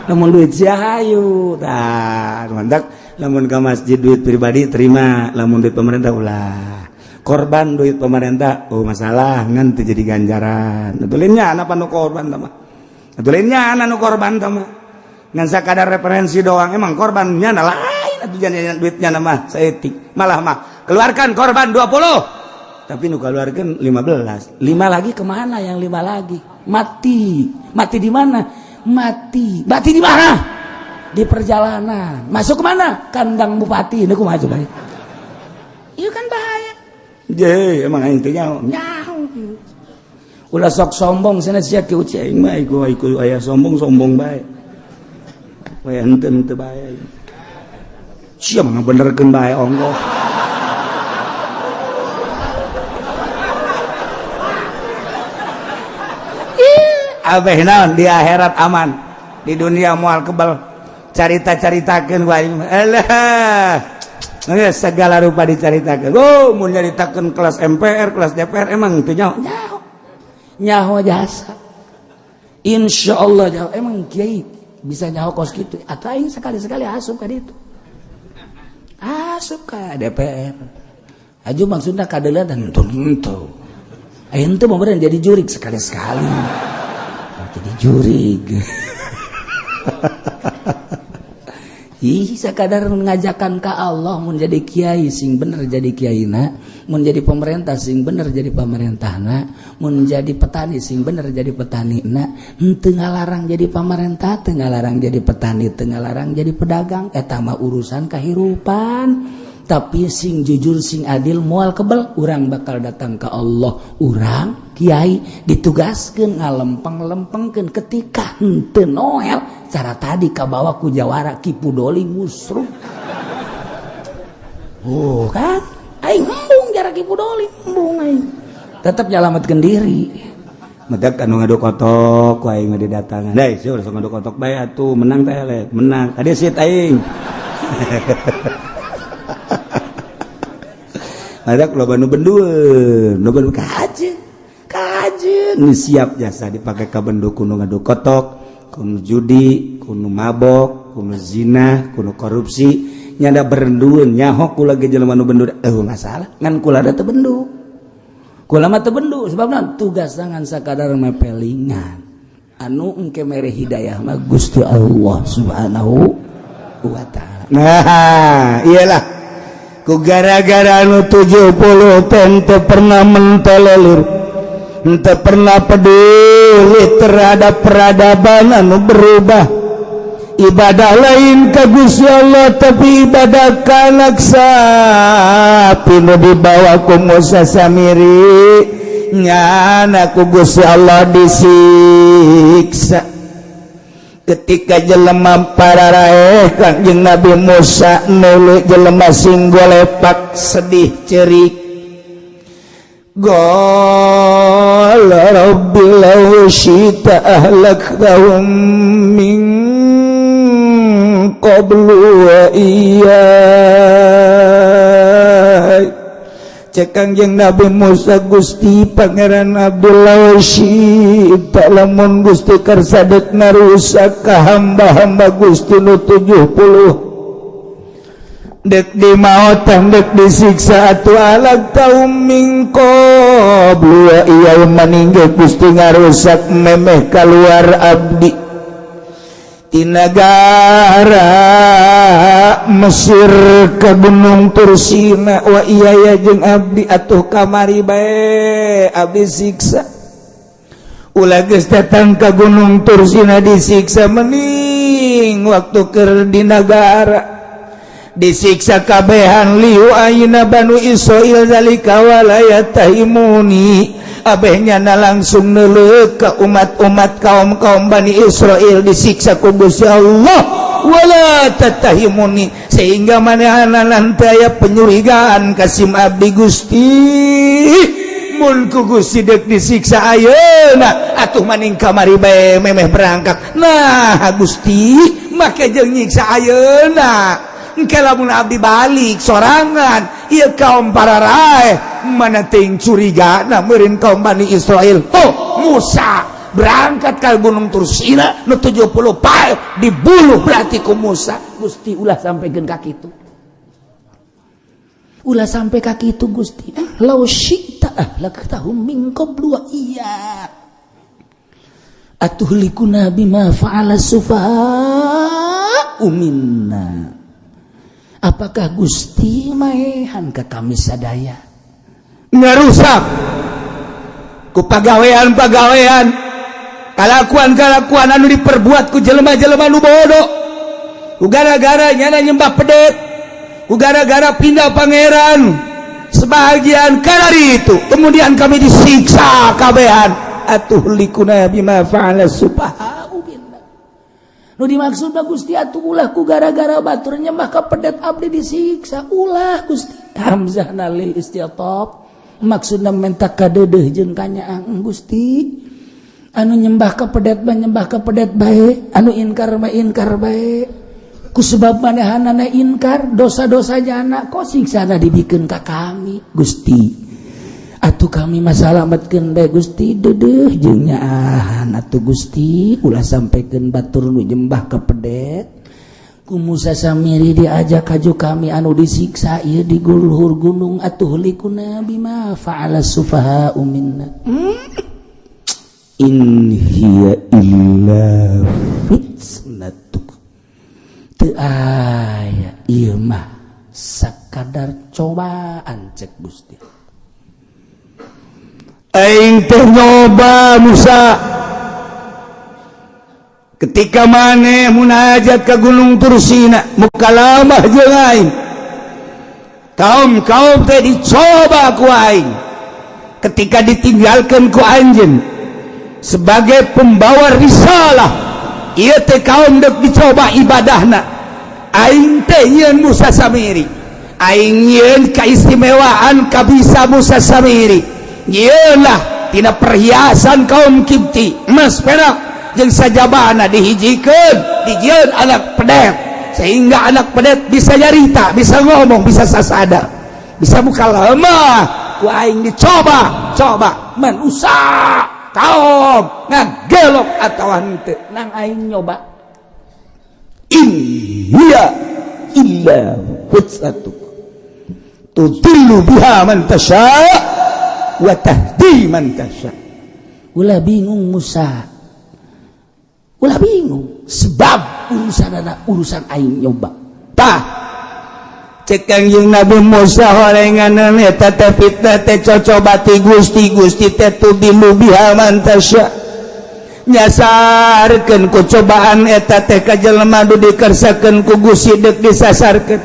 Namun duit sia hayu. Tah, mantap. Lamun ke masjid duit pribadi terima, lamun duit pemerintah ulah. Korban duit pemerintah, oh masalah, ngan teu jadi ganjaran. Atulinnya anak nu korban tah mah. Atulinnya anak nu korban tah mah. Ngan sakadar referensi doang, emang korbannya na lain atuh jangan duitnya nama saeutik. Malah mah keluarkan korban 20. Tapi nu keluarkan 15. Lima lagi kemana? Yang lima lagi mati. Mati di mana? Mati. Mati di mana? Di perjalanan. Masuk kemana? Kandang bupati. Ini kumaha coba? Itu kan bahaya. Je, emang aing teh nyaho. Nyaho. Ulah sok sombong sana sia ki uci. Aing mah iku iku aya sombong-sombong bae. Wae henteu henteu bae. Sia mah ngabenerkeun bae ongkoh. Abeh naon di akhirat aman, di dunia moal kebal. Carita-caritakeun ku aing. Alah. Segala rupa dicaritakeun. Oh, mun nyaritakeun kelas MPR, kelas DPR emang teu nyaho. Nyaho. Nyaho jasa. Insya Allah nyaho. Emang kiai bisa nyaho kos kitu. Atau aing sekali-sekali asup ka ditu. Asup ka DPR. Aju maksudna kadeuleuan henteu henteu. Aing teu mau jadi jurik sekali-sekali. Jadi jurig. Ih, sekadar ngajakan ke Allah, mun jadi kiai sing bener jadi kiaina, mun jadi pemerintah sing bener jadi pemerintahna, mun jadi petani sing bener jadi petanina, henteu ngalarang jadi pemerintah, teu ngalarang jadi petani, teu ngalarang jadi pedagang, eta mah urusan kahirupan. Tapi sing jujur sing adil moal kebel, urang bakal datang ke Allah. Urang kiai ditugaskeun ngalempeng-lempengkeun ketika henteu noel cara tadi kabawa ku jawara kipu doli musrum. Oh kan aing embung jarak kipu doli embung aing tetep nyalametkeun diri. Medak anu ngadu kotok ku aing mah didatangan. Deui sia sok ngadu kotok bae atuh menang teh le, menang. Tadi sit aing. Ada loba nu bendueun, loba nu kajeun. Kajeun nu siap jasa dipake ka bendu kuno ngadu kotok, kuno judi, kuno mabok, kuno zina, kuno korupsi, nyada berendueun nyaho kula ge jelema nu bendu eueuh masalah, ngan kula da teu bendu. Kula mah teu bendu sebabna tugas tangan sakadar mepelingan. Anu engke mere hidayah mah Gusti Allah Subhanahu wa taala. Nah, iyalah. Ku gara-gara anu 70 teu pernah mentelelir, teu pernah peduli terhadap peradaban anu berubah. Ibadah lain ka Gusti Allah tapi ibadah ka anak sapi nu dibawa ku Musa Samiri, nyana ku Gusti Allah disiksa. Ketika jelema pararaeh Kangjeng Nabi Musa nulu jelema sing golepak sedih cerik. Qala rabbi law syi'ta ahlaktahum min qablu wa iyyai. Cek Kangjeng Nabi Musa, Gusti Pangeran Abdullah syi'ta lamun Gusti kersa deuk ngarusak ka hamba-hamba Gusti nu 70 Dek dimaotan, dek disiksa, atuh ahlaktahum min qablu wa iyyaya, maningge Gusti ngarusak memeh keluar abdi ti nagara Mesir ke Gunung Tursina, wa iyyaya jeung abdi, atuh kamari bae abdi siksa. Ulah geus datang ke Gunung Tursina disiksa, mending waktu keur di nagara disiksa kabehan. Liu ayeuna Banu Israil zalika wala yattahimuni, abehnya na langsung neuleuh ke umat-umat, kaum-kaum Bani Israel disiksa ku Gusti Allah, wala tattahimuni, sehingga manehna nanti aya penyurigaan kasim abdi. Gusti, mun ku Gusti dek disiksa ayeuna, atuh maning kamari bae memeh berangkat. Nah, Gusti make jeung nyiksa ayeuna? Engke lamun abdi balik sorangan, ieu kaum para raeh mana ting curiga. Nah, meureun kaum Bani Israel, oh, Musa berangkat ke Gunung Tursina nu 70 pae dibuluh berarti ku Musa. Gusti, ulah sampaikan ka kitu, ulah sampai ka kitu, Gusti. Lau syi'ta ahlaktahum min qablu wa iyya, atuhlikuna bima fa'ala sufaha'u minna. Apakah Gusti maehan ke kami sadaya Ngarusak ku pagawean-pagawean, kalakuan-kalakuan anu diperbuat ku jelema-jelema nu bodoh, ku gara-gara nyana nyembah pedet, ku gara-gara pindah pangeran sebagian kalari itu, kemudian kami disiksa kabehan. Atuhlikuna bima fa'ala sufaha'u minna. Nu dimaksud Gusti, atuh ulah ku gara-gara batur nyembah ka pedet abdi disiksa, ulah, Gusti. Hamzah lil isti'tab, maksudna menta kadeudeuh jeung kanyaah. Gusti, anu nyembah ka pedet mah nyembah ka pedet bae, anu inkar mah inkar bae. Ku sebab manehanana inkar dosa-dosa jana, kok siksana dibikeun ka kami? Gusti, atuh kami masalametkeun bae, Gusti. Deudeuh jeung nyaahan atuh, Gusti, ulah sampaikeun batur nu nyembah ka pedet ku Musa Samiri diajak kaju kami anu disiksa ieu di luhur gunung. Atuhlikuna bima fa'ala sufaha'u minna. In hiya illa fitnatuk. Teu aya ieu mah, sakadar cobaan, cek Gusti. Aing teh nyoba Musa ketika maneh munajat ke Gunung Tursina, mukalamah jeung aing. Kaum kaum teh dicoba ku aing ketika ditinggalkan ku anjeun sebagai pembawa risalah. Ieu teh kaum dek dicoba ibadahna. Aing teh nyieun Musa Samiri, aing nyieun keistimewaan kabisa Musa Samiri, nyieun lah tina perhiasan kaum Kipti, emas perak jeung sajabana, dihijikeun, dijieun anak pedet, sehingga anak pedet bisa nyarita, bisa ngomong, bisa sasada, bisa mukalamah. Ku aing dicoba coba manusia, kaum ngagelok atau henteu nang aing nyoba. In hiya illa fitnatuk tudillu biha man tasha wa tahdi man tasha. Ulah bingung, Musa, ulah bingung, sebab urusan anak urusan aing nyoba. Tah, cek Kangjeng Nabi Musa, horenganan eta teh fitnah teh cocoba ti Gusti. Gusti teh tudillu biha man tasha, nyasarkeun ku cobaan eta teh ka jelema nu dikersakeun ku Gusti deuk disasarkeun,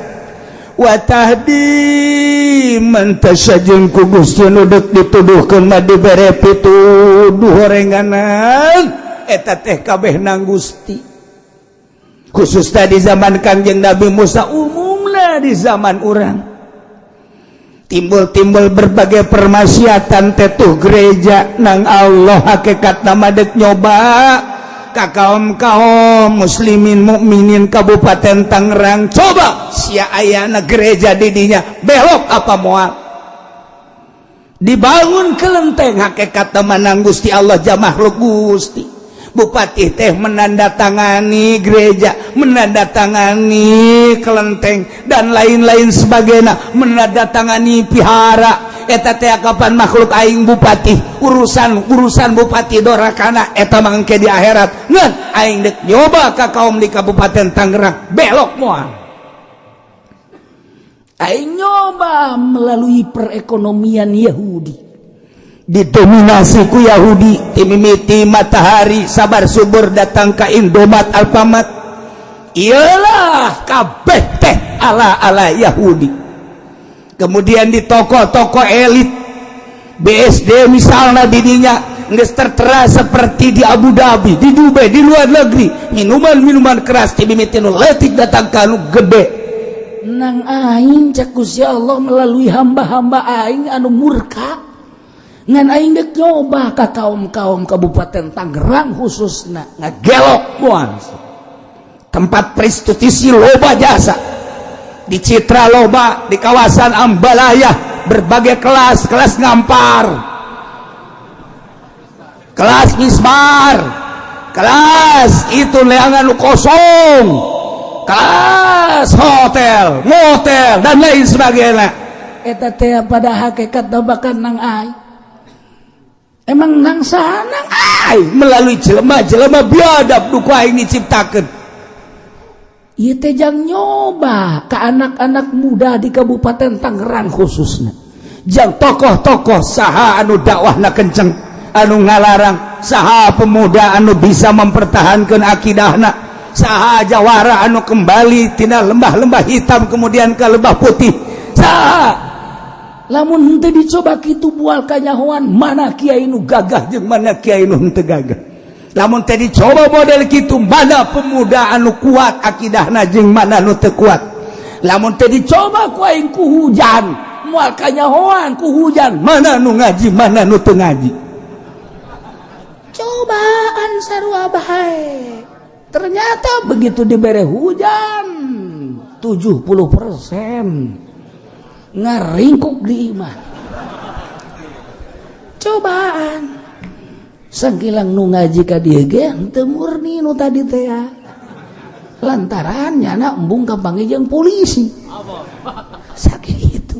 wa tahdi man tasha, jeung ku Gusti nu deuk dituduhkeun mah dibere pituduh. Horenganan eta teh kabeh nang Gusti, khusus tadi zaman Kangjeng Nabi Musa, umumna di zaman urang timbul-timbul berbagai permaksiatan tetuh gereja nang Allah, hakikat nama dek nyoba ka kaum kaum muslimin mukminin Kabupaten Tangerang. Coba sia ayana gereja didinya, belok apa moal? Dibangun kelenteng, hakikat manang Gusti Allah, jamah makhluk Gusti. Bupati teh menandatangani gereja, menandatangani kelenteng, dan lain-lain sebagainya, menandatangani pihara. Eta teh kapan makhluk aing bupati, urusan urusan bupati dorakana eta mangke di akhirat. Ngan aing dek nyoba ka kaum di Kabupaten Tangerang, belok moal. Aing nyoba melalui perekonomian Yahudi. Didominasi ku Yahudi. Timimiti Matahari sabar subur datang ke Indomaret, Alfamart, iyalah kabeh teh ala ala Yahudi. Kemudian di toko-toko elit BSD misalnya, didinya geus tertera seperti di Abu Dhabi, di Dubai, di luar negeri, minuman-minuman keras timimiti nu leutik datang ka nu gede. Nang aing cek Gusti Allah melalui hamba-hamba aing anu murka, ngan aing dek nyoba ka kaum-kaum Kabupaten Tangerang khususna. Ngagelok moal. Tempat prostitusi loba, jasa di Citra loba, di kawasan Ambalaya berbagai kelas, kelas ngampar, kelas mismar, kelas itu leangan kosong, kelas hotel, motel, dan lain sebagainya. Eta teh pada hakikat bahkan nang aing emang nang saha, nang aing melalui jelema-jelema biadab nu ku aing diciptakeun. Ieu teh jang nyoba ke anak-anak muda di Kabupaten Tangerang khususnya. Jang tokoh-tokoh saha anu dakwahna kenceng, anu ngalarang saha, pemuda anu bisa mempertahankan akidahna saha, jawara anu kembali tina lembah-lembah hitam kemudian ke lembah putih saha. Lamun henteu dicoba kitu moal kanyahoan mana kiai nu gagah jeung mana kiai nu henteu gagah. Lamun teh dicoba model kitu, mana pemuda anu kuat akidahna jeung mana nu teu kuat. Lamun teh dicoba ku aing ku hujan, moal kanyahoan ku hujan mana nu ngaji, mana nu teu ngaji. Cobaan sarua bae. Ternyata begitu diberi hujan, 70% ngaringkuk di imah. Cobaan sangkilang nu ngaji ka dieu ge henteu murni nu tadi teh ya. Lantaran nyana embung kapanggih jeung polisi sakitu.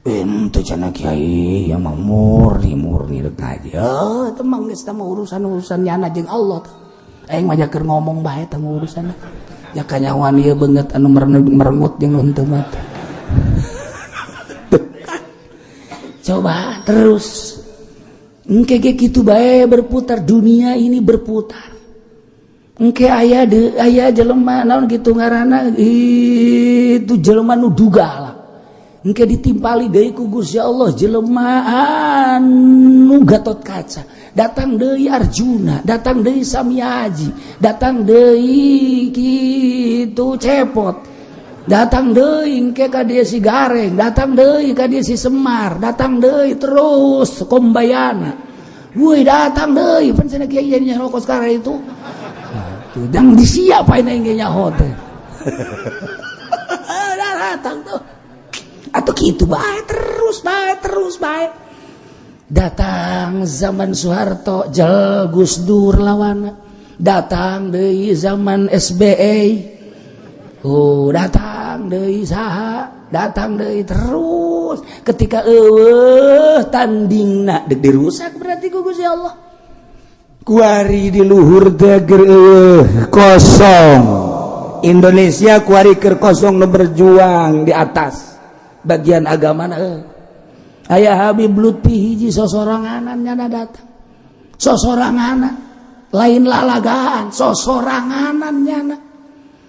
Ente cenah kiai ya mah murni murni rek ngaji. Oh, teu mah geus mah urusan-urusan nyana jeung Allah teh. Aing mah keur ngomong bae teh urusan. Ya kanyahoan ieu beungeut anu merengut jeung nu henteu mah. Coba terus. Engke ge kitu bae berputar, dunia ini berputar. Engke aya de aya jelema naon kitu ngaranna itu, jelema nu duga lah. Engke ditimpali deui ku Gusti Allah jelema anu Gatot Kaca. Datang deui Arjuna, datang deui Samiaji, datang deui kitu Cepot. Datang deui engke ka dieu si Gareng, datang deui ka dieu si Semar, datang deui terus Kombayana. Woi, datang deui pan cenah kiai jadi nyaho sekarang itu. Tuh, dan disiapain aing ge nyaho teh. Datang tuh. Atau gitu bae terus bae terus bae. Datang zaman Soeharto, jel Gus Dur lawan. Datang deui zaman SBY. Oh, datang deui saha, datang deui terus. Ketika eueuh tandingna dek dirusak berarti ku Gusti Allah. Kuari di luhur teh keur eueuh kosong. Indonesia kuari keur kosong nu berjuang di atas bagian agama na. Aya Habib Lutfi hiji sosoranganan nyana datang. Sosoranganan, lain lalagaan, sosoranganan nyana.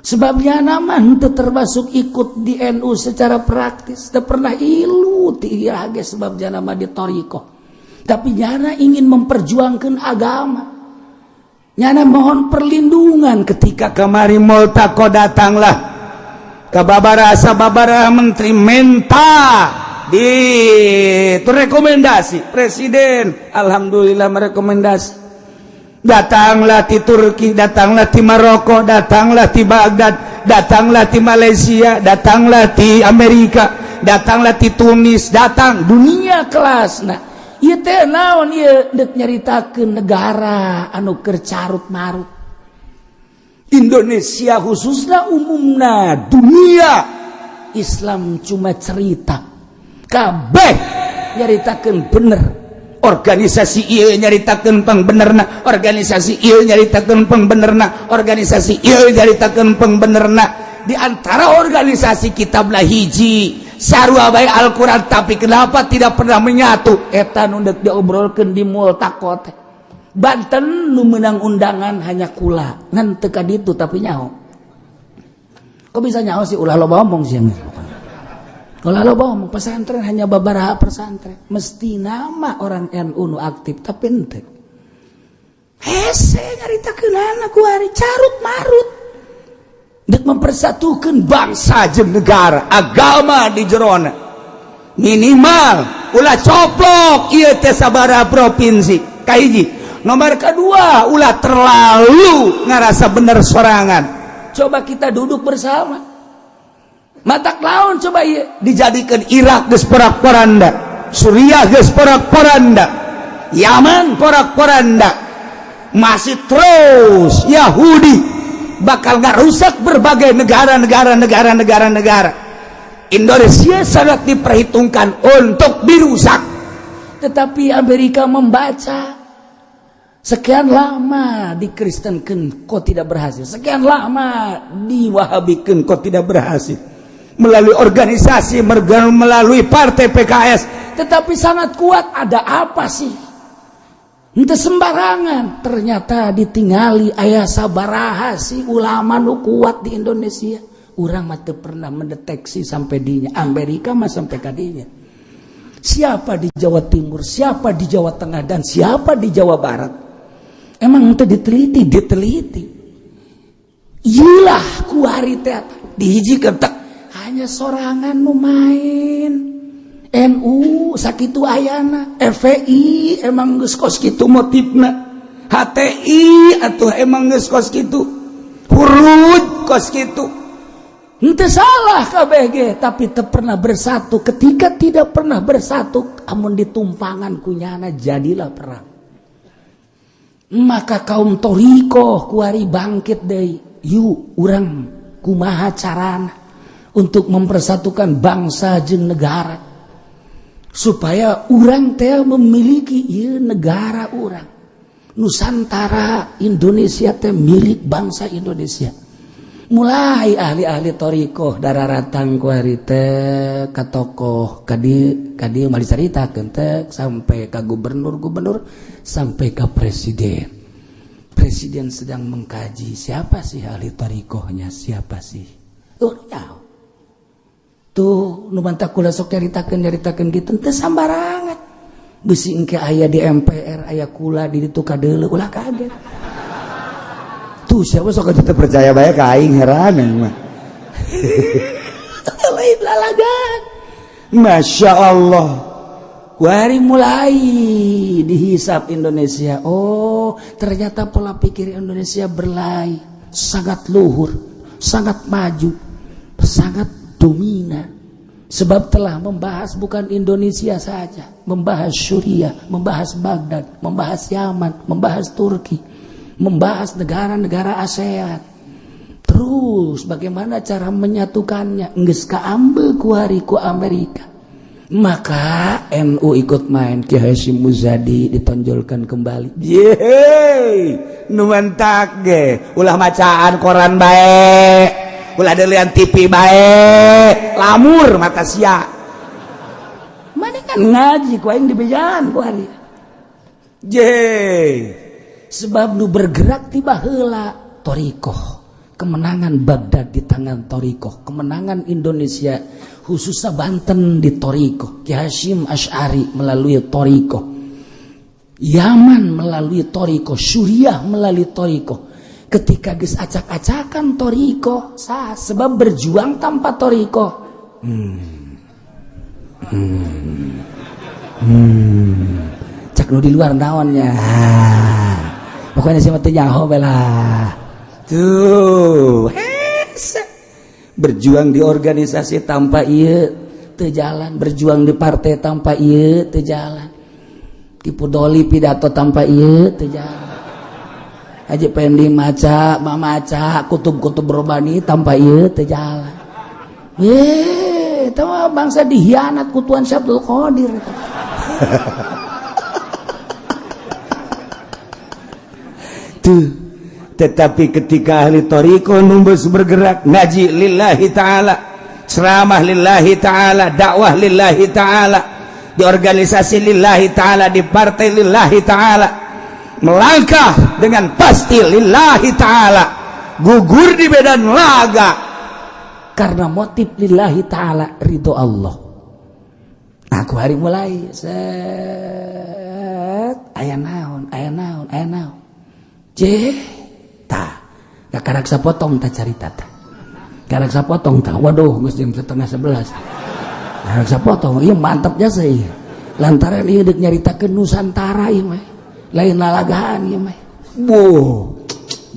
Sebabnya nama henteu termasuk ikut di NU secara praktis, teu pernah ilu ti ge sebab nyana mah di thoriqoh. Tapi nyana ingin memperjuangkan agama. Nyana mohon perlindungan ketika kemari Multaqo, datanglah ke babara sababara menteri menta di itu rekomendasi presiden. Alhamdulillah merekomendasi, datanglah di Turki, datanglah di Maroko, datanglah di Baghdad, datanglah di Malaysia, datanglah di Amerika, datanglah di Tunis, datang dunia kelas. Nah, Ieu teh naon ieu? Deuk nyaritakeun negara anu keur carut marut. Indonesia khususnya, umumna dunia Islam, cuma cerita kabeh nyaritakeun bener. Organisasi ieu nyaritakeun pangbenerna, organisasi ieu nyaritakeun pangbenerna, organisasi ieu nyaritakeun pangbenerna. Di antara organisasi kitablah hiji, sarua bae Al-Qur'an, tapi kenapa tidak pernah menyatu? Eta nu deuk diobrolkeun di multaqo teh. Banten nu menang undangan hanya kula, ngan teu ka ditu, tapi nyaho. Kok bisa nyaho sih? Ulah loba omong sih, ulah loba omong. Pesantren hanya beberapa pesantren, mesti nama orang NU nu aktif, tapi ente hese nyaritakeun ku hari carut marut dek mempersatukan bangsa jeung negara, agama di jerona. Minimal ulah coplok ieu teh sabaraha provinsi. Kahiji, nomor kedua, ulah terlalu ngerasa bener sorangan. Coba kita duduk bersama, matak laun coba ieu. Dijadikan Irak geus porak-poranda, Suriah geus porak-poranda, Yaman porak-poranda, masih terus Yahudi bakal nggak rusak berbagai negara-negara, negara-negara, negara. Indonesia sangat diperhitungkan untuk dirusak. Tetapi Amerika membaca, sekian lama dikristenkan kok tidak berhasil, sekian lama diwahabikan kok tidak berhasil, melalui organisasi, melalui partai PKS. Tetapi sangat kuat. Ada apa sih? Ente sembarangan. Ternyata ditinggali aya sabaraha sih ulama nu kuat di Indonesia. Urang mah teu pernah mendeteksi sampai dinya. Amerika mah sampai kadinya. Siapa di Jawa Timur, siapa di Jawa Tengah, dan siapa di Jawa Barat? Emang itu diteliti, diteliti. Iyalah kuari teh dihiji tak. Hanya sorangan nu main. NU sakitu ayana, FPI emang geus kos kitu motifna, HTI atau emang geus kos kitu, hurud kos kitu. Ente salah KBG, tapi tak pernah bersatu. Ketika tidak pernah bersatu, amun ditumpangan kunyana jadilah perang. Maka kaum thoriqoh kuari bangkit deui. Yuk, urang kumaha carana untuk mempersatukan bangsa jeung negara supaya urang teh memiliki ieu negara urang Nusantara. Indonesia teh milik bangsa Indonesia. Mulai ahli-ahli thoriqoh daratang kuari teh ka tokoh kadi kadi, mah dicaritakeun teh sampai ka gubernur-gubernur, sampai ke presiden. Presiden sedang mengkaji siapa sih ahli thoriqohnya, siapa sih. Oh, nyaho tuh nu mantak kula sok nyaritakeun nyaritakeun gitu teu sambarangan. Bisi engke aya di MPR aya kula di ditu kadeuleu, ulah kaget. Tuh siapa sok kita percaya bae ka aing, heran mah. Lain lalagan. Masya Allah. Kuari mulai dihisap Indonesia. Oh, ternyata pola pikir Indonesia berlai, sangat luhur, sangat maju, sangat dominan. Sebab telah membahas bukan Indonesia saja, membahas Suriah, membahas Baghdad, membahas Yaman, membahas Turki, membahas negara-negara ASEAN. Terus bagaimana cara menyatukannya? Geus kaambil kuari ku Amerika. Maka NU ikut main. Ki Hasyim Muzadi ditonjolkan kembali. Yeay, nu mantak ge ulah macaan koran bae, ulah delian TV bae, lamur mata sia. Mana kan ngaji ku aing dibejaan ku hari. Ye. Sebab nu bergerak tiba heula thoriqoh. Kemenangan Baghdad di tangan thoriqoh, kemenangan Indonesia khususnya Banten di thoriqoh, Ki Hasyim Asy'ari melalui thoriqoh, Yaman melalui thoriqoh, Suriah melalui thoriqoh. Ketika geus acak-acakan thoriqoh sah, sebab berjuang tanpa thoriqoh. Cak nu di luar naonnya. Pokoknya sih mah teu nyaho lah. Tuh, hese. Berjuang di organisasi tanpa tanpa ieu teu jalan, berjuang di partai tanpa ieu teu jalan. Tipu doli pidato tanpa ieu teu jalan. Haji Pendi maca, mamaca kutub-kutub robani tanpa ieu teu jalan. Eta mah bangsa dihianat ku Tuan Syekh Abdul Qadir. Tuh. Tetapi ketika ahli thariqah numbus bergerak ngaji lillahi ta'ala, ceramah lillahi ta'ala, dakwah lillahi ta'ala, di organisasi lillahi ta'ala, di partai lillahi ta'ala, melangkah dengan pasti lillahi ta'ala, gugur di medan laga karena motif lillahi ta'ala, ridho Allah. Aku hari mulai set aya naon, aya naon, aya naon, ceh tah karak sapotong tah carita tah karak sapotong tah. Waduh, geus jam 10.30 karak sapotong. Ieu mantap jasa ieu lantaran ieu deuk nyaritakeun Nusantara, ieu mah lain lalagaan ieu mah. Buh,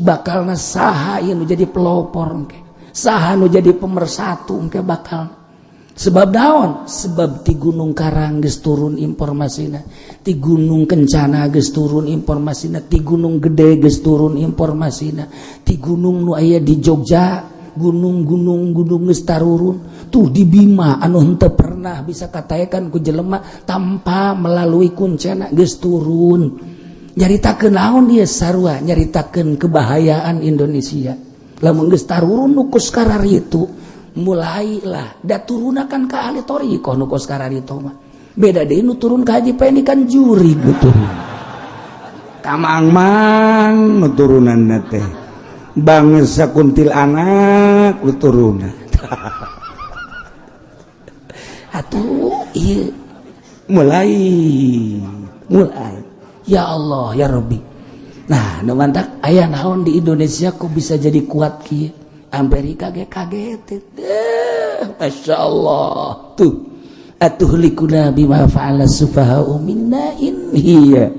bakalna saha ieu nu jadi pelopor engke, saha nu jadi pemersatu engke bakal? Sebab daun, sebab di Gunung Karang geus turun informasina, di Gunung Kencana geus turun informasina, di Gunung Gede geus turun informasina, di gunung nu aya di Jogja, gunung-gunung gunung geus tarurun. Tuh di Bima anu henteu pernah bisa katakan ku jelema tanpa melalui kuncana geus turun. Nyaritakeun naon ieu? Sarua nyaritakeun kebahayaan Indonesia. Lamun geus tarurun nu kos kararitu, mulailah da turunakan ke ahli thoriqoh nu kos kararitu mah. Beda deui nu turun ka Haji Pendi kan juri nu turun. Kamang-mang nu turunanna teh bangsa kuntilanak nu turunan. Atuh ieu mulai mulai, ya Allah ya Rabbi. Nah, nu mantak aya naon di Indonesia kok bisa jadi kuat kieu? Amerika ge kaget. Masya Allah tuh, atuhlikuna bima fa'ala sufaha'u minna in hiya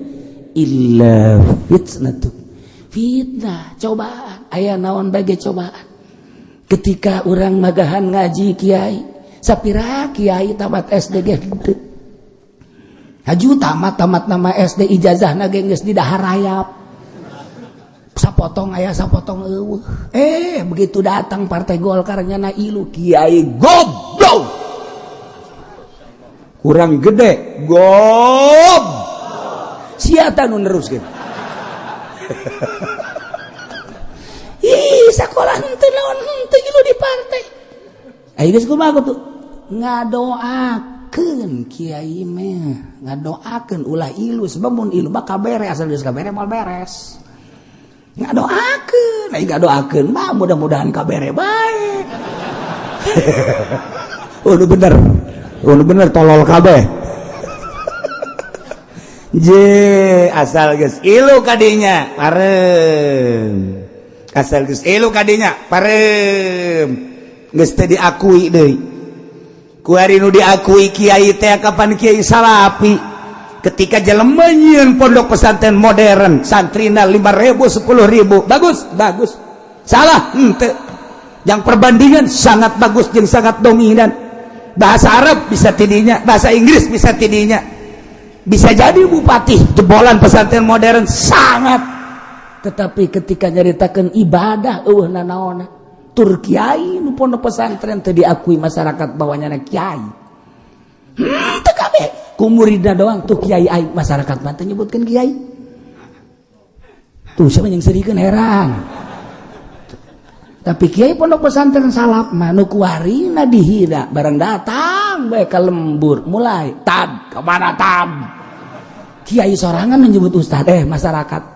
illa fitnatu. Fitnah, cobaan. Aya naon bagi cobaan ketika orang magahan ngaji kiai, sapira kiai tamat SD ge henteu haju tamat, tamat nama SD, ijazah na ge geus didahar rayap, sapotong aya sapotong eueuh. Begitu datang Partai Golkar nyana ilu, kiai goblok kurang gede gob sia nu neruskeun. Ih, sekolah henteu naon, henteu ilu di partai. Ayo geus kumaha tuh ngadoakeun kiai mah, ngadoakeun ulah ilu, sebab mun ilu mah kabere, asal geus kabere moal beres. Ngadoakeun, aing ngadoakeun mah mudah-mudahan kabere bae. Oh, nu bener. Oh, nu bener tolol kabeh. Je, asal geus ilu kadinya parem. Asal geus ilu kadinya parem. Geus teu diakui deui. Ku ari nu diakui kiai teh kapan? Kiai salapi. Ketika jelema nyieun pondok pesantren modern, santrina 5.000, 10.000, bagus, bagus. Salah henteu. Yang perbandingan sangat bagus jeung sangat dominan. Bahasa Arab bisa tidinya, bahasa Inggris bisa tidinya. Bisa jadi bupati jebolan pesantren modern sangat. Tetapi ketika nyaritakeun ibadah eueuh nanaona. Tur kiai nu pondok pesantren teu diakui masyarakat bahwa nyana kiai. Teu kabeh. Ku muridna doang tuh kiai aing, masyarakat mah teu nyebutkeun kiai. Tuh siapa yang serikeun heran. Tapi kiai pondok pesantren salaf mah nu kuarina dihina, barang datang bae ka lembur mulai tad kemana tad. Kiai sorangan menyebut ustad, masyarakat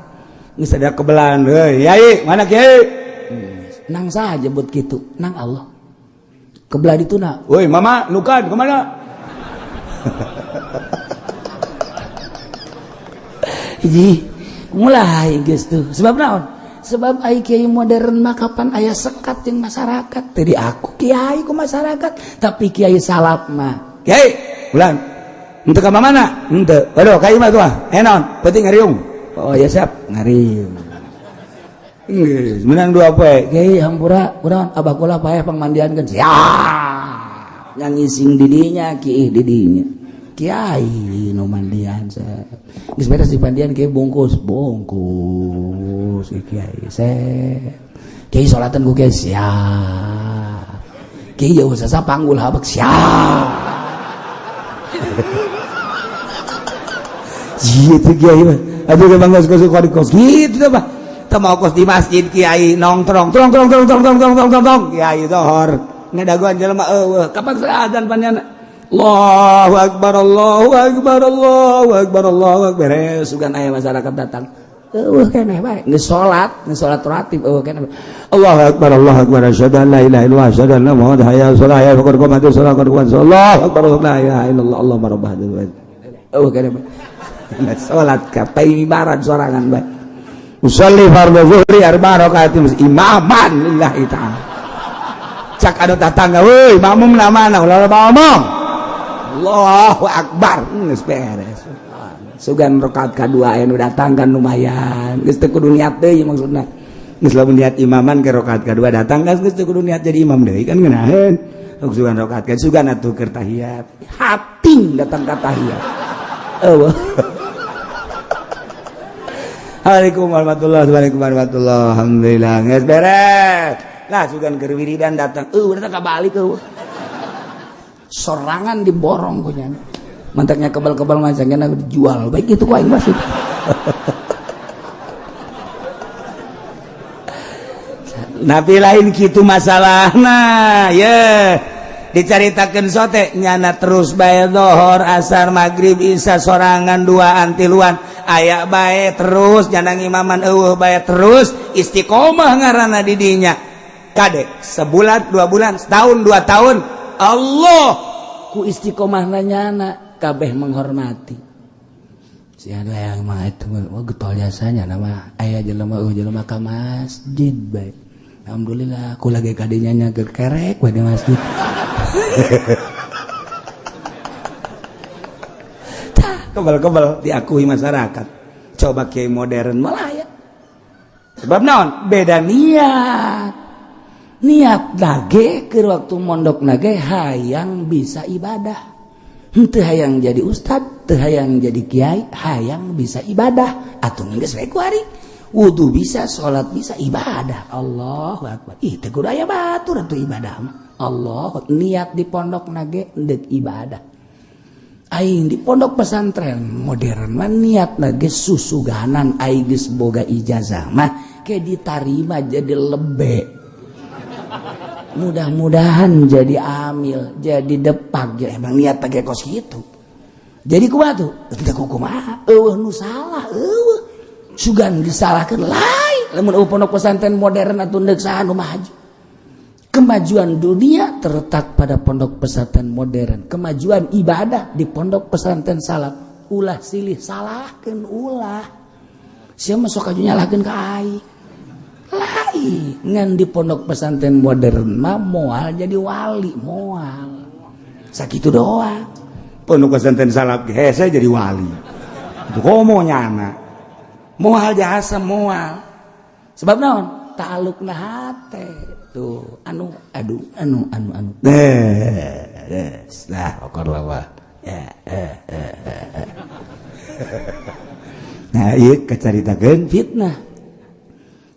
geus ada kebelan, heuy yai mana kiai? Nang saha jebut kitu? Nang Allah. Kebelah dituna. Woi mama nukan kemana? Hiji mulai geus tuh. Sebab naon? Sebab ai kiai modern mah kapan aya sekat jeung masyarakat. Teu diaku kiai ku masyarakat, tapi kiai salaf mah. Kiai, ulang. Henteu ka mana? Henteu. Waduh, ka imah tuh ah. Naon? Penting ngariung. Oh ya siap, ngariung. Geus, menang dua poe. Kiai hampura, urang abah kula paeh pangmandiankeun. Siap. Yang ngising didinya, kiih didinya. Kiai nu mandian geus beres di mandian, kiai bungkus bungkus, kiai set, kiai salatan ku kiai siap, kiai jauh sasa panggul habek siap. Gitu kiai mah aduh ke bangga kos kos gitu teh, Pak. Teu mau kos di masjid, kiai nongkrong trong trong trong trong trong trong trong trong trong, kiai zohor ngadagoan jelema eueuh, kapan azan panjana, Allahu akbar, Allahu akbar, Allahu akbar, Allahu akbar, beres. Sugan aya masyarakat datang, eueuh keneh bae, geus salat, geus salat ratib, eueuh keneh. Allahu akbar, Allahu akbar, asyhadu an la ilaha illallah, asyhadu anna Muhammadan hayya 'alas shalah, hayya qad qamatis shalah, qad qamatis shalah, Allahu akbar, la ilaha illallah, Allahumma rabb hadzal bait. Eueuh keneh bae. Salat ka paimibaran sorangan bae, usolli fardhu zuhri arba rakaatin imaman lillahi ta'ala. Cak anu tatangga, weuy, makmum na mana? Ulah loba omong, Allahu akbar, geus beres. Sugan rakaat kadua aya nu datang kan lumayan, geus teu kudu niat deui maksudna. Geus lamun niat imaman ke rakaat kadua datang kan geus teu kudu niat jadi imam deui kan ngeunaheun. Sugan rakaat kan sugan atuh keur tahiyat. Hating datang ka tahiyat, eueuh. Assalamualaikum warahmatullahi wabarakatuh, warahmatullahi. Alhamdulillah geus beres. Lah, sugan keur wiridan datang, eueuh, datang ka balik, eueuh. Sorangan diborong punya mantaknya, kebal-kebal macamnya dijual baik itu ku aing masih. Nabi lain gitu masalah. Nah ye, dicaritakan sote nyana terus bae dohor, asar, maghrib, isya sorangan, duaan, tiluan aya bae terus, nyana ngimaman eueuh bae terus. Istiqomah ngaranna didinya. Kade sebulan, 2 bulan, setahun, 2 tahun, Allah ku istiqomah nyana kabeh menghormati si ada yang mah itu, oh, getol jasanya nama aya jelema, oh, jelema ka masjid bae. Alhamdulillah aku lagi kadinya nyager kerek bae di masjid. Kebal-kebal diakui masyarakat. Coba kiai modern malah ya, sebab naon? Beda niat. Niat nage ke waktu mondok nage hayang bisa ibadah. Henteu hayang jadi ustad, teu hayang jadi kiai, hayang bisa ibadah. Atuh geus we kuari. Wudu bisa, salat bisa, ibadah. Allahu akbar. Ih, teu kudu aya batur atuh ibadah mah. Allah niat di pondok nage deuk ibadah. Aing di pondok pesantren modern mah niat nage susuganan aing geus boga ijazah mah ke ditarima jadi lebe. Mudah-mudahan jadi amil, jadi depak, ya emang niat pakai kos gitu. Jadi kumaha tuh? Teu kumaha, eueuh nu salah, eueuh. Sugan disalahkeun lain. Lamun eueuh pondok pesantren modern atuh deuk saha nu maju? Kemajuan dunia terletak pada pondok pesantren modern. Kemajuan ibadah di pondok pesantren salaf. Ulah silih salahkeun ulah. Sia mah sok aju nyalahkeun ka aing. Lain ngan di pondok pesantren modern mah moal jadi wali, moal. Sakitu doang. Pondok pesantren salaf hese jadi wali. Itu komo nyana. Moal jasa moal. Sebab naon? Ta'alluqna hate. Tuh, anu aduh anu anu anu. Eh, lah okor lawa. Ya, eh, eh, eh. Nah, ieu kacaritakeun fitnah.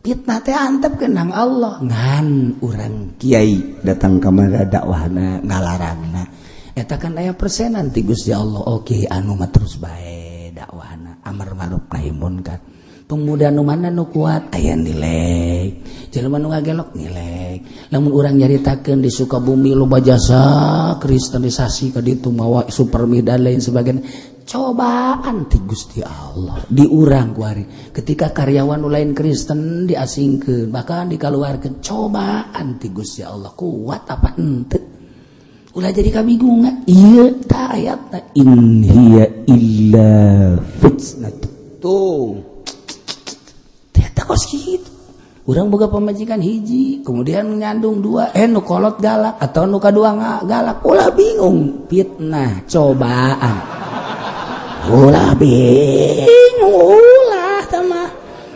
Fitnah teh antep kenang Allah ngan urang kiai datang ka mana dakwahna ngalarangna. Eta kan aya persenan ti Gusti Allah. Oke, anu mah terus bae dakwahna amar ma'ruf nahi munkar. Pemuda nu mana nu kuat aya nilai, jelema nu ngagelok nilai. Lamun urang nyaritakeun di Sukabumi loba jasa kristenisasi ka ditu mawa supermi dan lain sebagainya, cobaan ti Gusti Allah di urang kuari ketika karyawan nu lain Kristen diasingkeun bahkan dikaluarkeun, cobaan ti Gusti Allah kuat apa henteu. Ulah jadi kabingungan ieu ta ayatna in hiya illa fitnah tuh. Ternyata kos kitu. Urang boga pamajikan hiji, kemudian nyandung dua, nu kolot galak atau nu kadua galak, ulah bingung, fitnah, cobaan. Ulah bingung, ulah tama.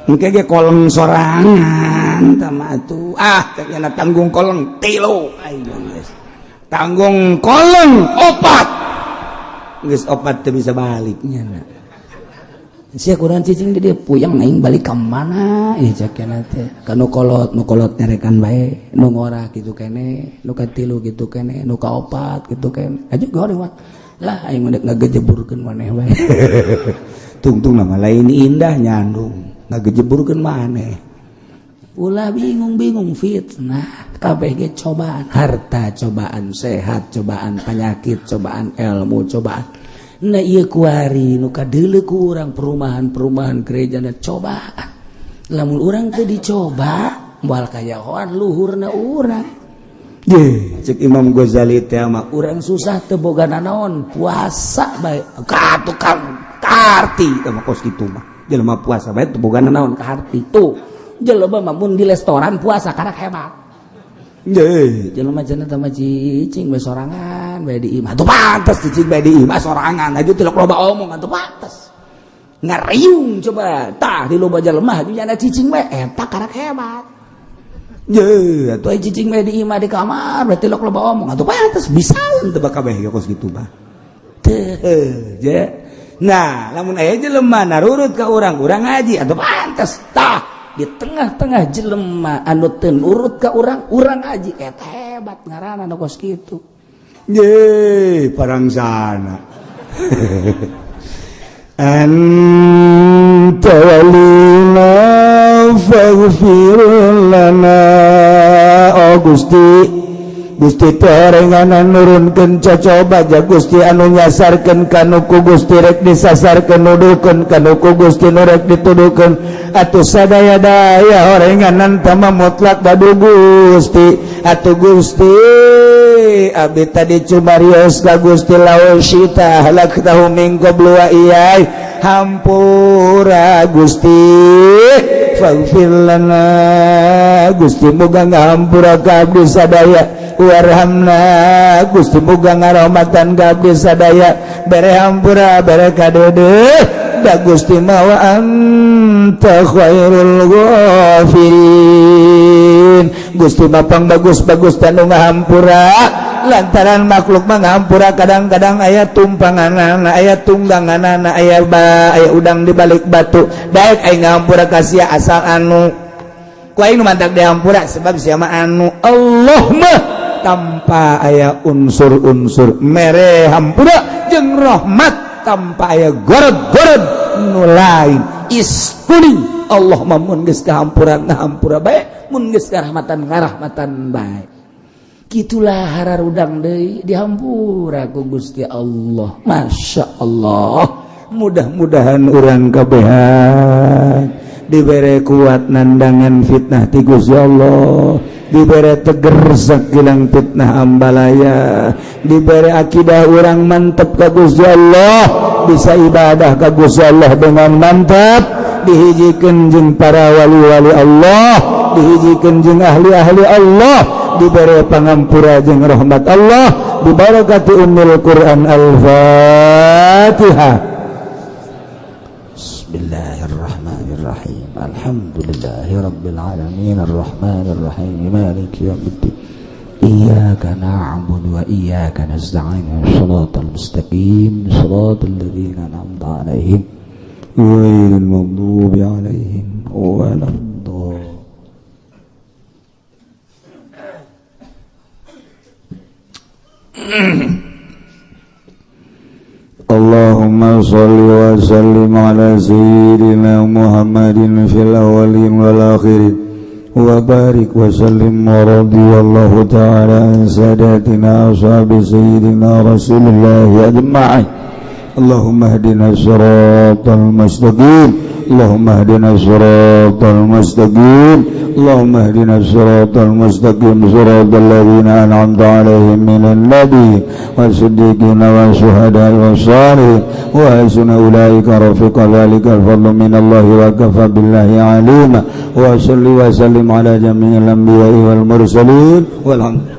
Engke ge koleng sorangan tama atuh. Ah, teh tanggung koleng tilu. Ayo geus. Tanggung koleng opat. Geus opat teu bisa balik nya. Sia kurang cicing di dia puyeng aing balik ka mana ieu cek cenah teh. Ka nu kolot, nu kolot nyarekan bae, nu ngora kitu kene, nu katilu kitu kene, nu kaopat kitu kene. Aju goreng lah aing mah ngagejeburkeun maneh bae. Tungtung nama lain indah nyandung ngagejeburkeun maneh. Ulah bingung-bingung fitnah, kabeh ge cobaan, harta cobaan, sehat cobaan, penyakit cobaan, ilmu cobaan. Nah ieu kuari nu kadeuleu ku urang perumahan-perumahan gereja na cobaan. Lamun urang teu dicoba moal kayahoan luhurna urang. Ye, cek Imam Ghazali teh mah urang susah teu boga nanaon, puasa bae ka tukang kaharti teh mah kos kitu mah. Jelema puasa bae teu boga nanaon kaharti tuh. Jelema mah mun di restoran puasa karak hebat. Ye, jelema cenah teh mah cicing bae sorangan bae di imah. Tuh pantes cicing bae di imah sorangan aja tilok loba omong atuh pantes. Ngariung coba tah di loba jelema nya cicing bae eta karak hebat. Ye, atuh cicing bae di imah di kamar bae tilok loba omong atuh pantes bisa teu kabeh kos kitu mah. Teu je. Nah, lamun aya jelema narurut ka urang, urang ngaji atuh pantes tah. Di tengah-tengah jelema anu teu nurut ka urang, urang ngaji eta hebat ngaranna nu kos kitu. Ye, parangsana. Anta walina faghfir lana. Oh Gusti, Gusti teorenganan nurunkeun cocoba ja Gusti anu nyasarkeun kanu ku Gusti rek disasarkeun nuduhkeun kanu ku Gusti nu rek dituduhkeun atuh sadaya-daya orenganan tama mutlak badu Gusti atuh Gusti abdi tadi cumarios ka Gusti lawan syita halaktahu min qablu wa iyai hampura Gusti faghfir lana Gusti muga ngahampura ka abdi sadaya warhamna Gusti muga ngarahmatan ka abdi sadaya bere hampura bere kadeudeut da Gusti mah wa anta khairul ghafirin. Gusti mah pangbagus-bagus tanu ngahampura lantaran makhluk mah ngahampura kadang-kadang aya tumpanganana aya tungganganana aya aya udang di balik batu daek aing ngahampura ka sia asal anu ku aing nu mantak dihampura sebab sia mah anu Allah mah tanpa aya unsur-unsur mere hampura jeung rahmat tanpa aya gorod-gorod nu lain iskuning Allah mah mun geus kahampura ngahampura bae mun geus karahmatan ngarahmatan bae. Kitulah hararudang deui dihampura ku Gusti Allah. Masya Allah. Mudah-mudahan urang kabehan dibere kuat nandangan fitnah ti Gusti Allah, dibere teger sakilang fitnah ambalaya, dibere akidah urang mantep ka Gusti Allah, bisa ibadah ka Gusti Allah dengan mantap, dihijikeun jeung para wali-wali Allah, dihijikeun jeung ahli-ahli Allah, diberi pangampura jeung rahmat Allah, dibarakati ummul Quran. Al-Fatihah. Bismillahirrahmanirrahim. Alhamdulillahirabbil alamin arrahmanirrahim maliki yaumiddin. Iyyaka na'budu wa iyyaka nasta'in. Shiratal mustaqim, shiratal ladzina an'amta 'alaihim ghairil maghdubi 'alaihim waladdallin. Allahumma sholli wa sallim ala sayyidina Muhammadin fil awwalin wal akhirin wa barik wa sallim wa radiyallahu ta'ala an sadatina ashabi sayyidina Rasulillah ajma'in. Allahumma hdina siratal mustaqim, Allahumma hdina siratal mustaqim, Allahumma hdina siratal mustaqim, siratal ladzina an'amta 'alaihim minan nabiyyin wasiddiqina wasyuhada'i wassalihin wa hasuna ulaika rafiqa. Dzalikal fadlu minallahi wa kafa billahi 'alima. Wa salli wa sallim ala jami'il anbiya'i wal mursalin walhamdulillah.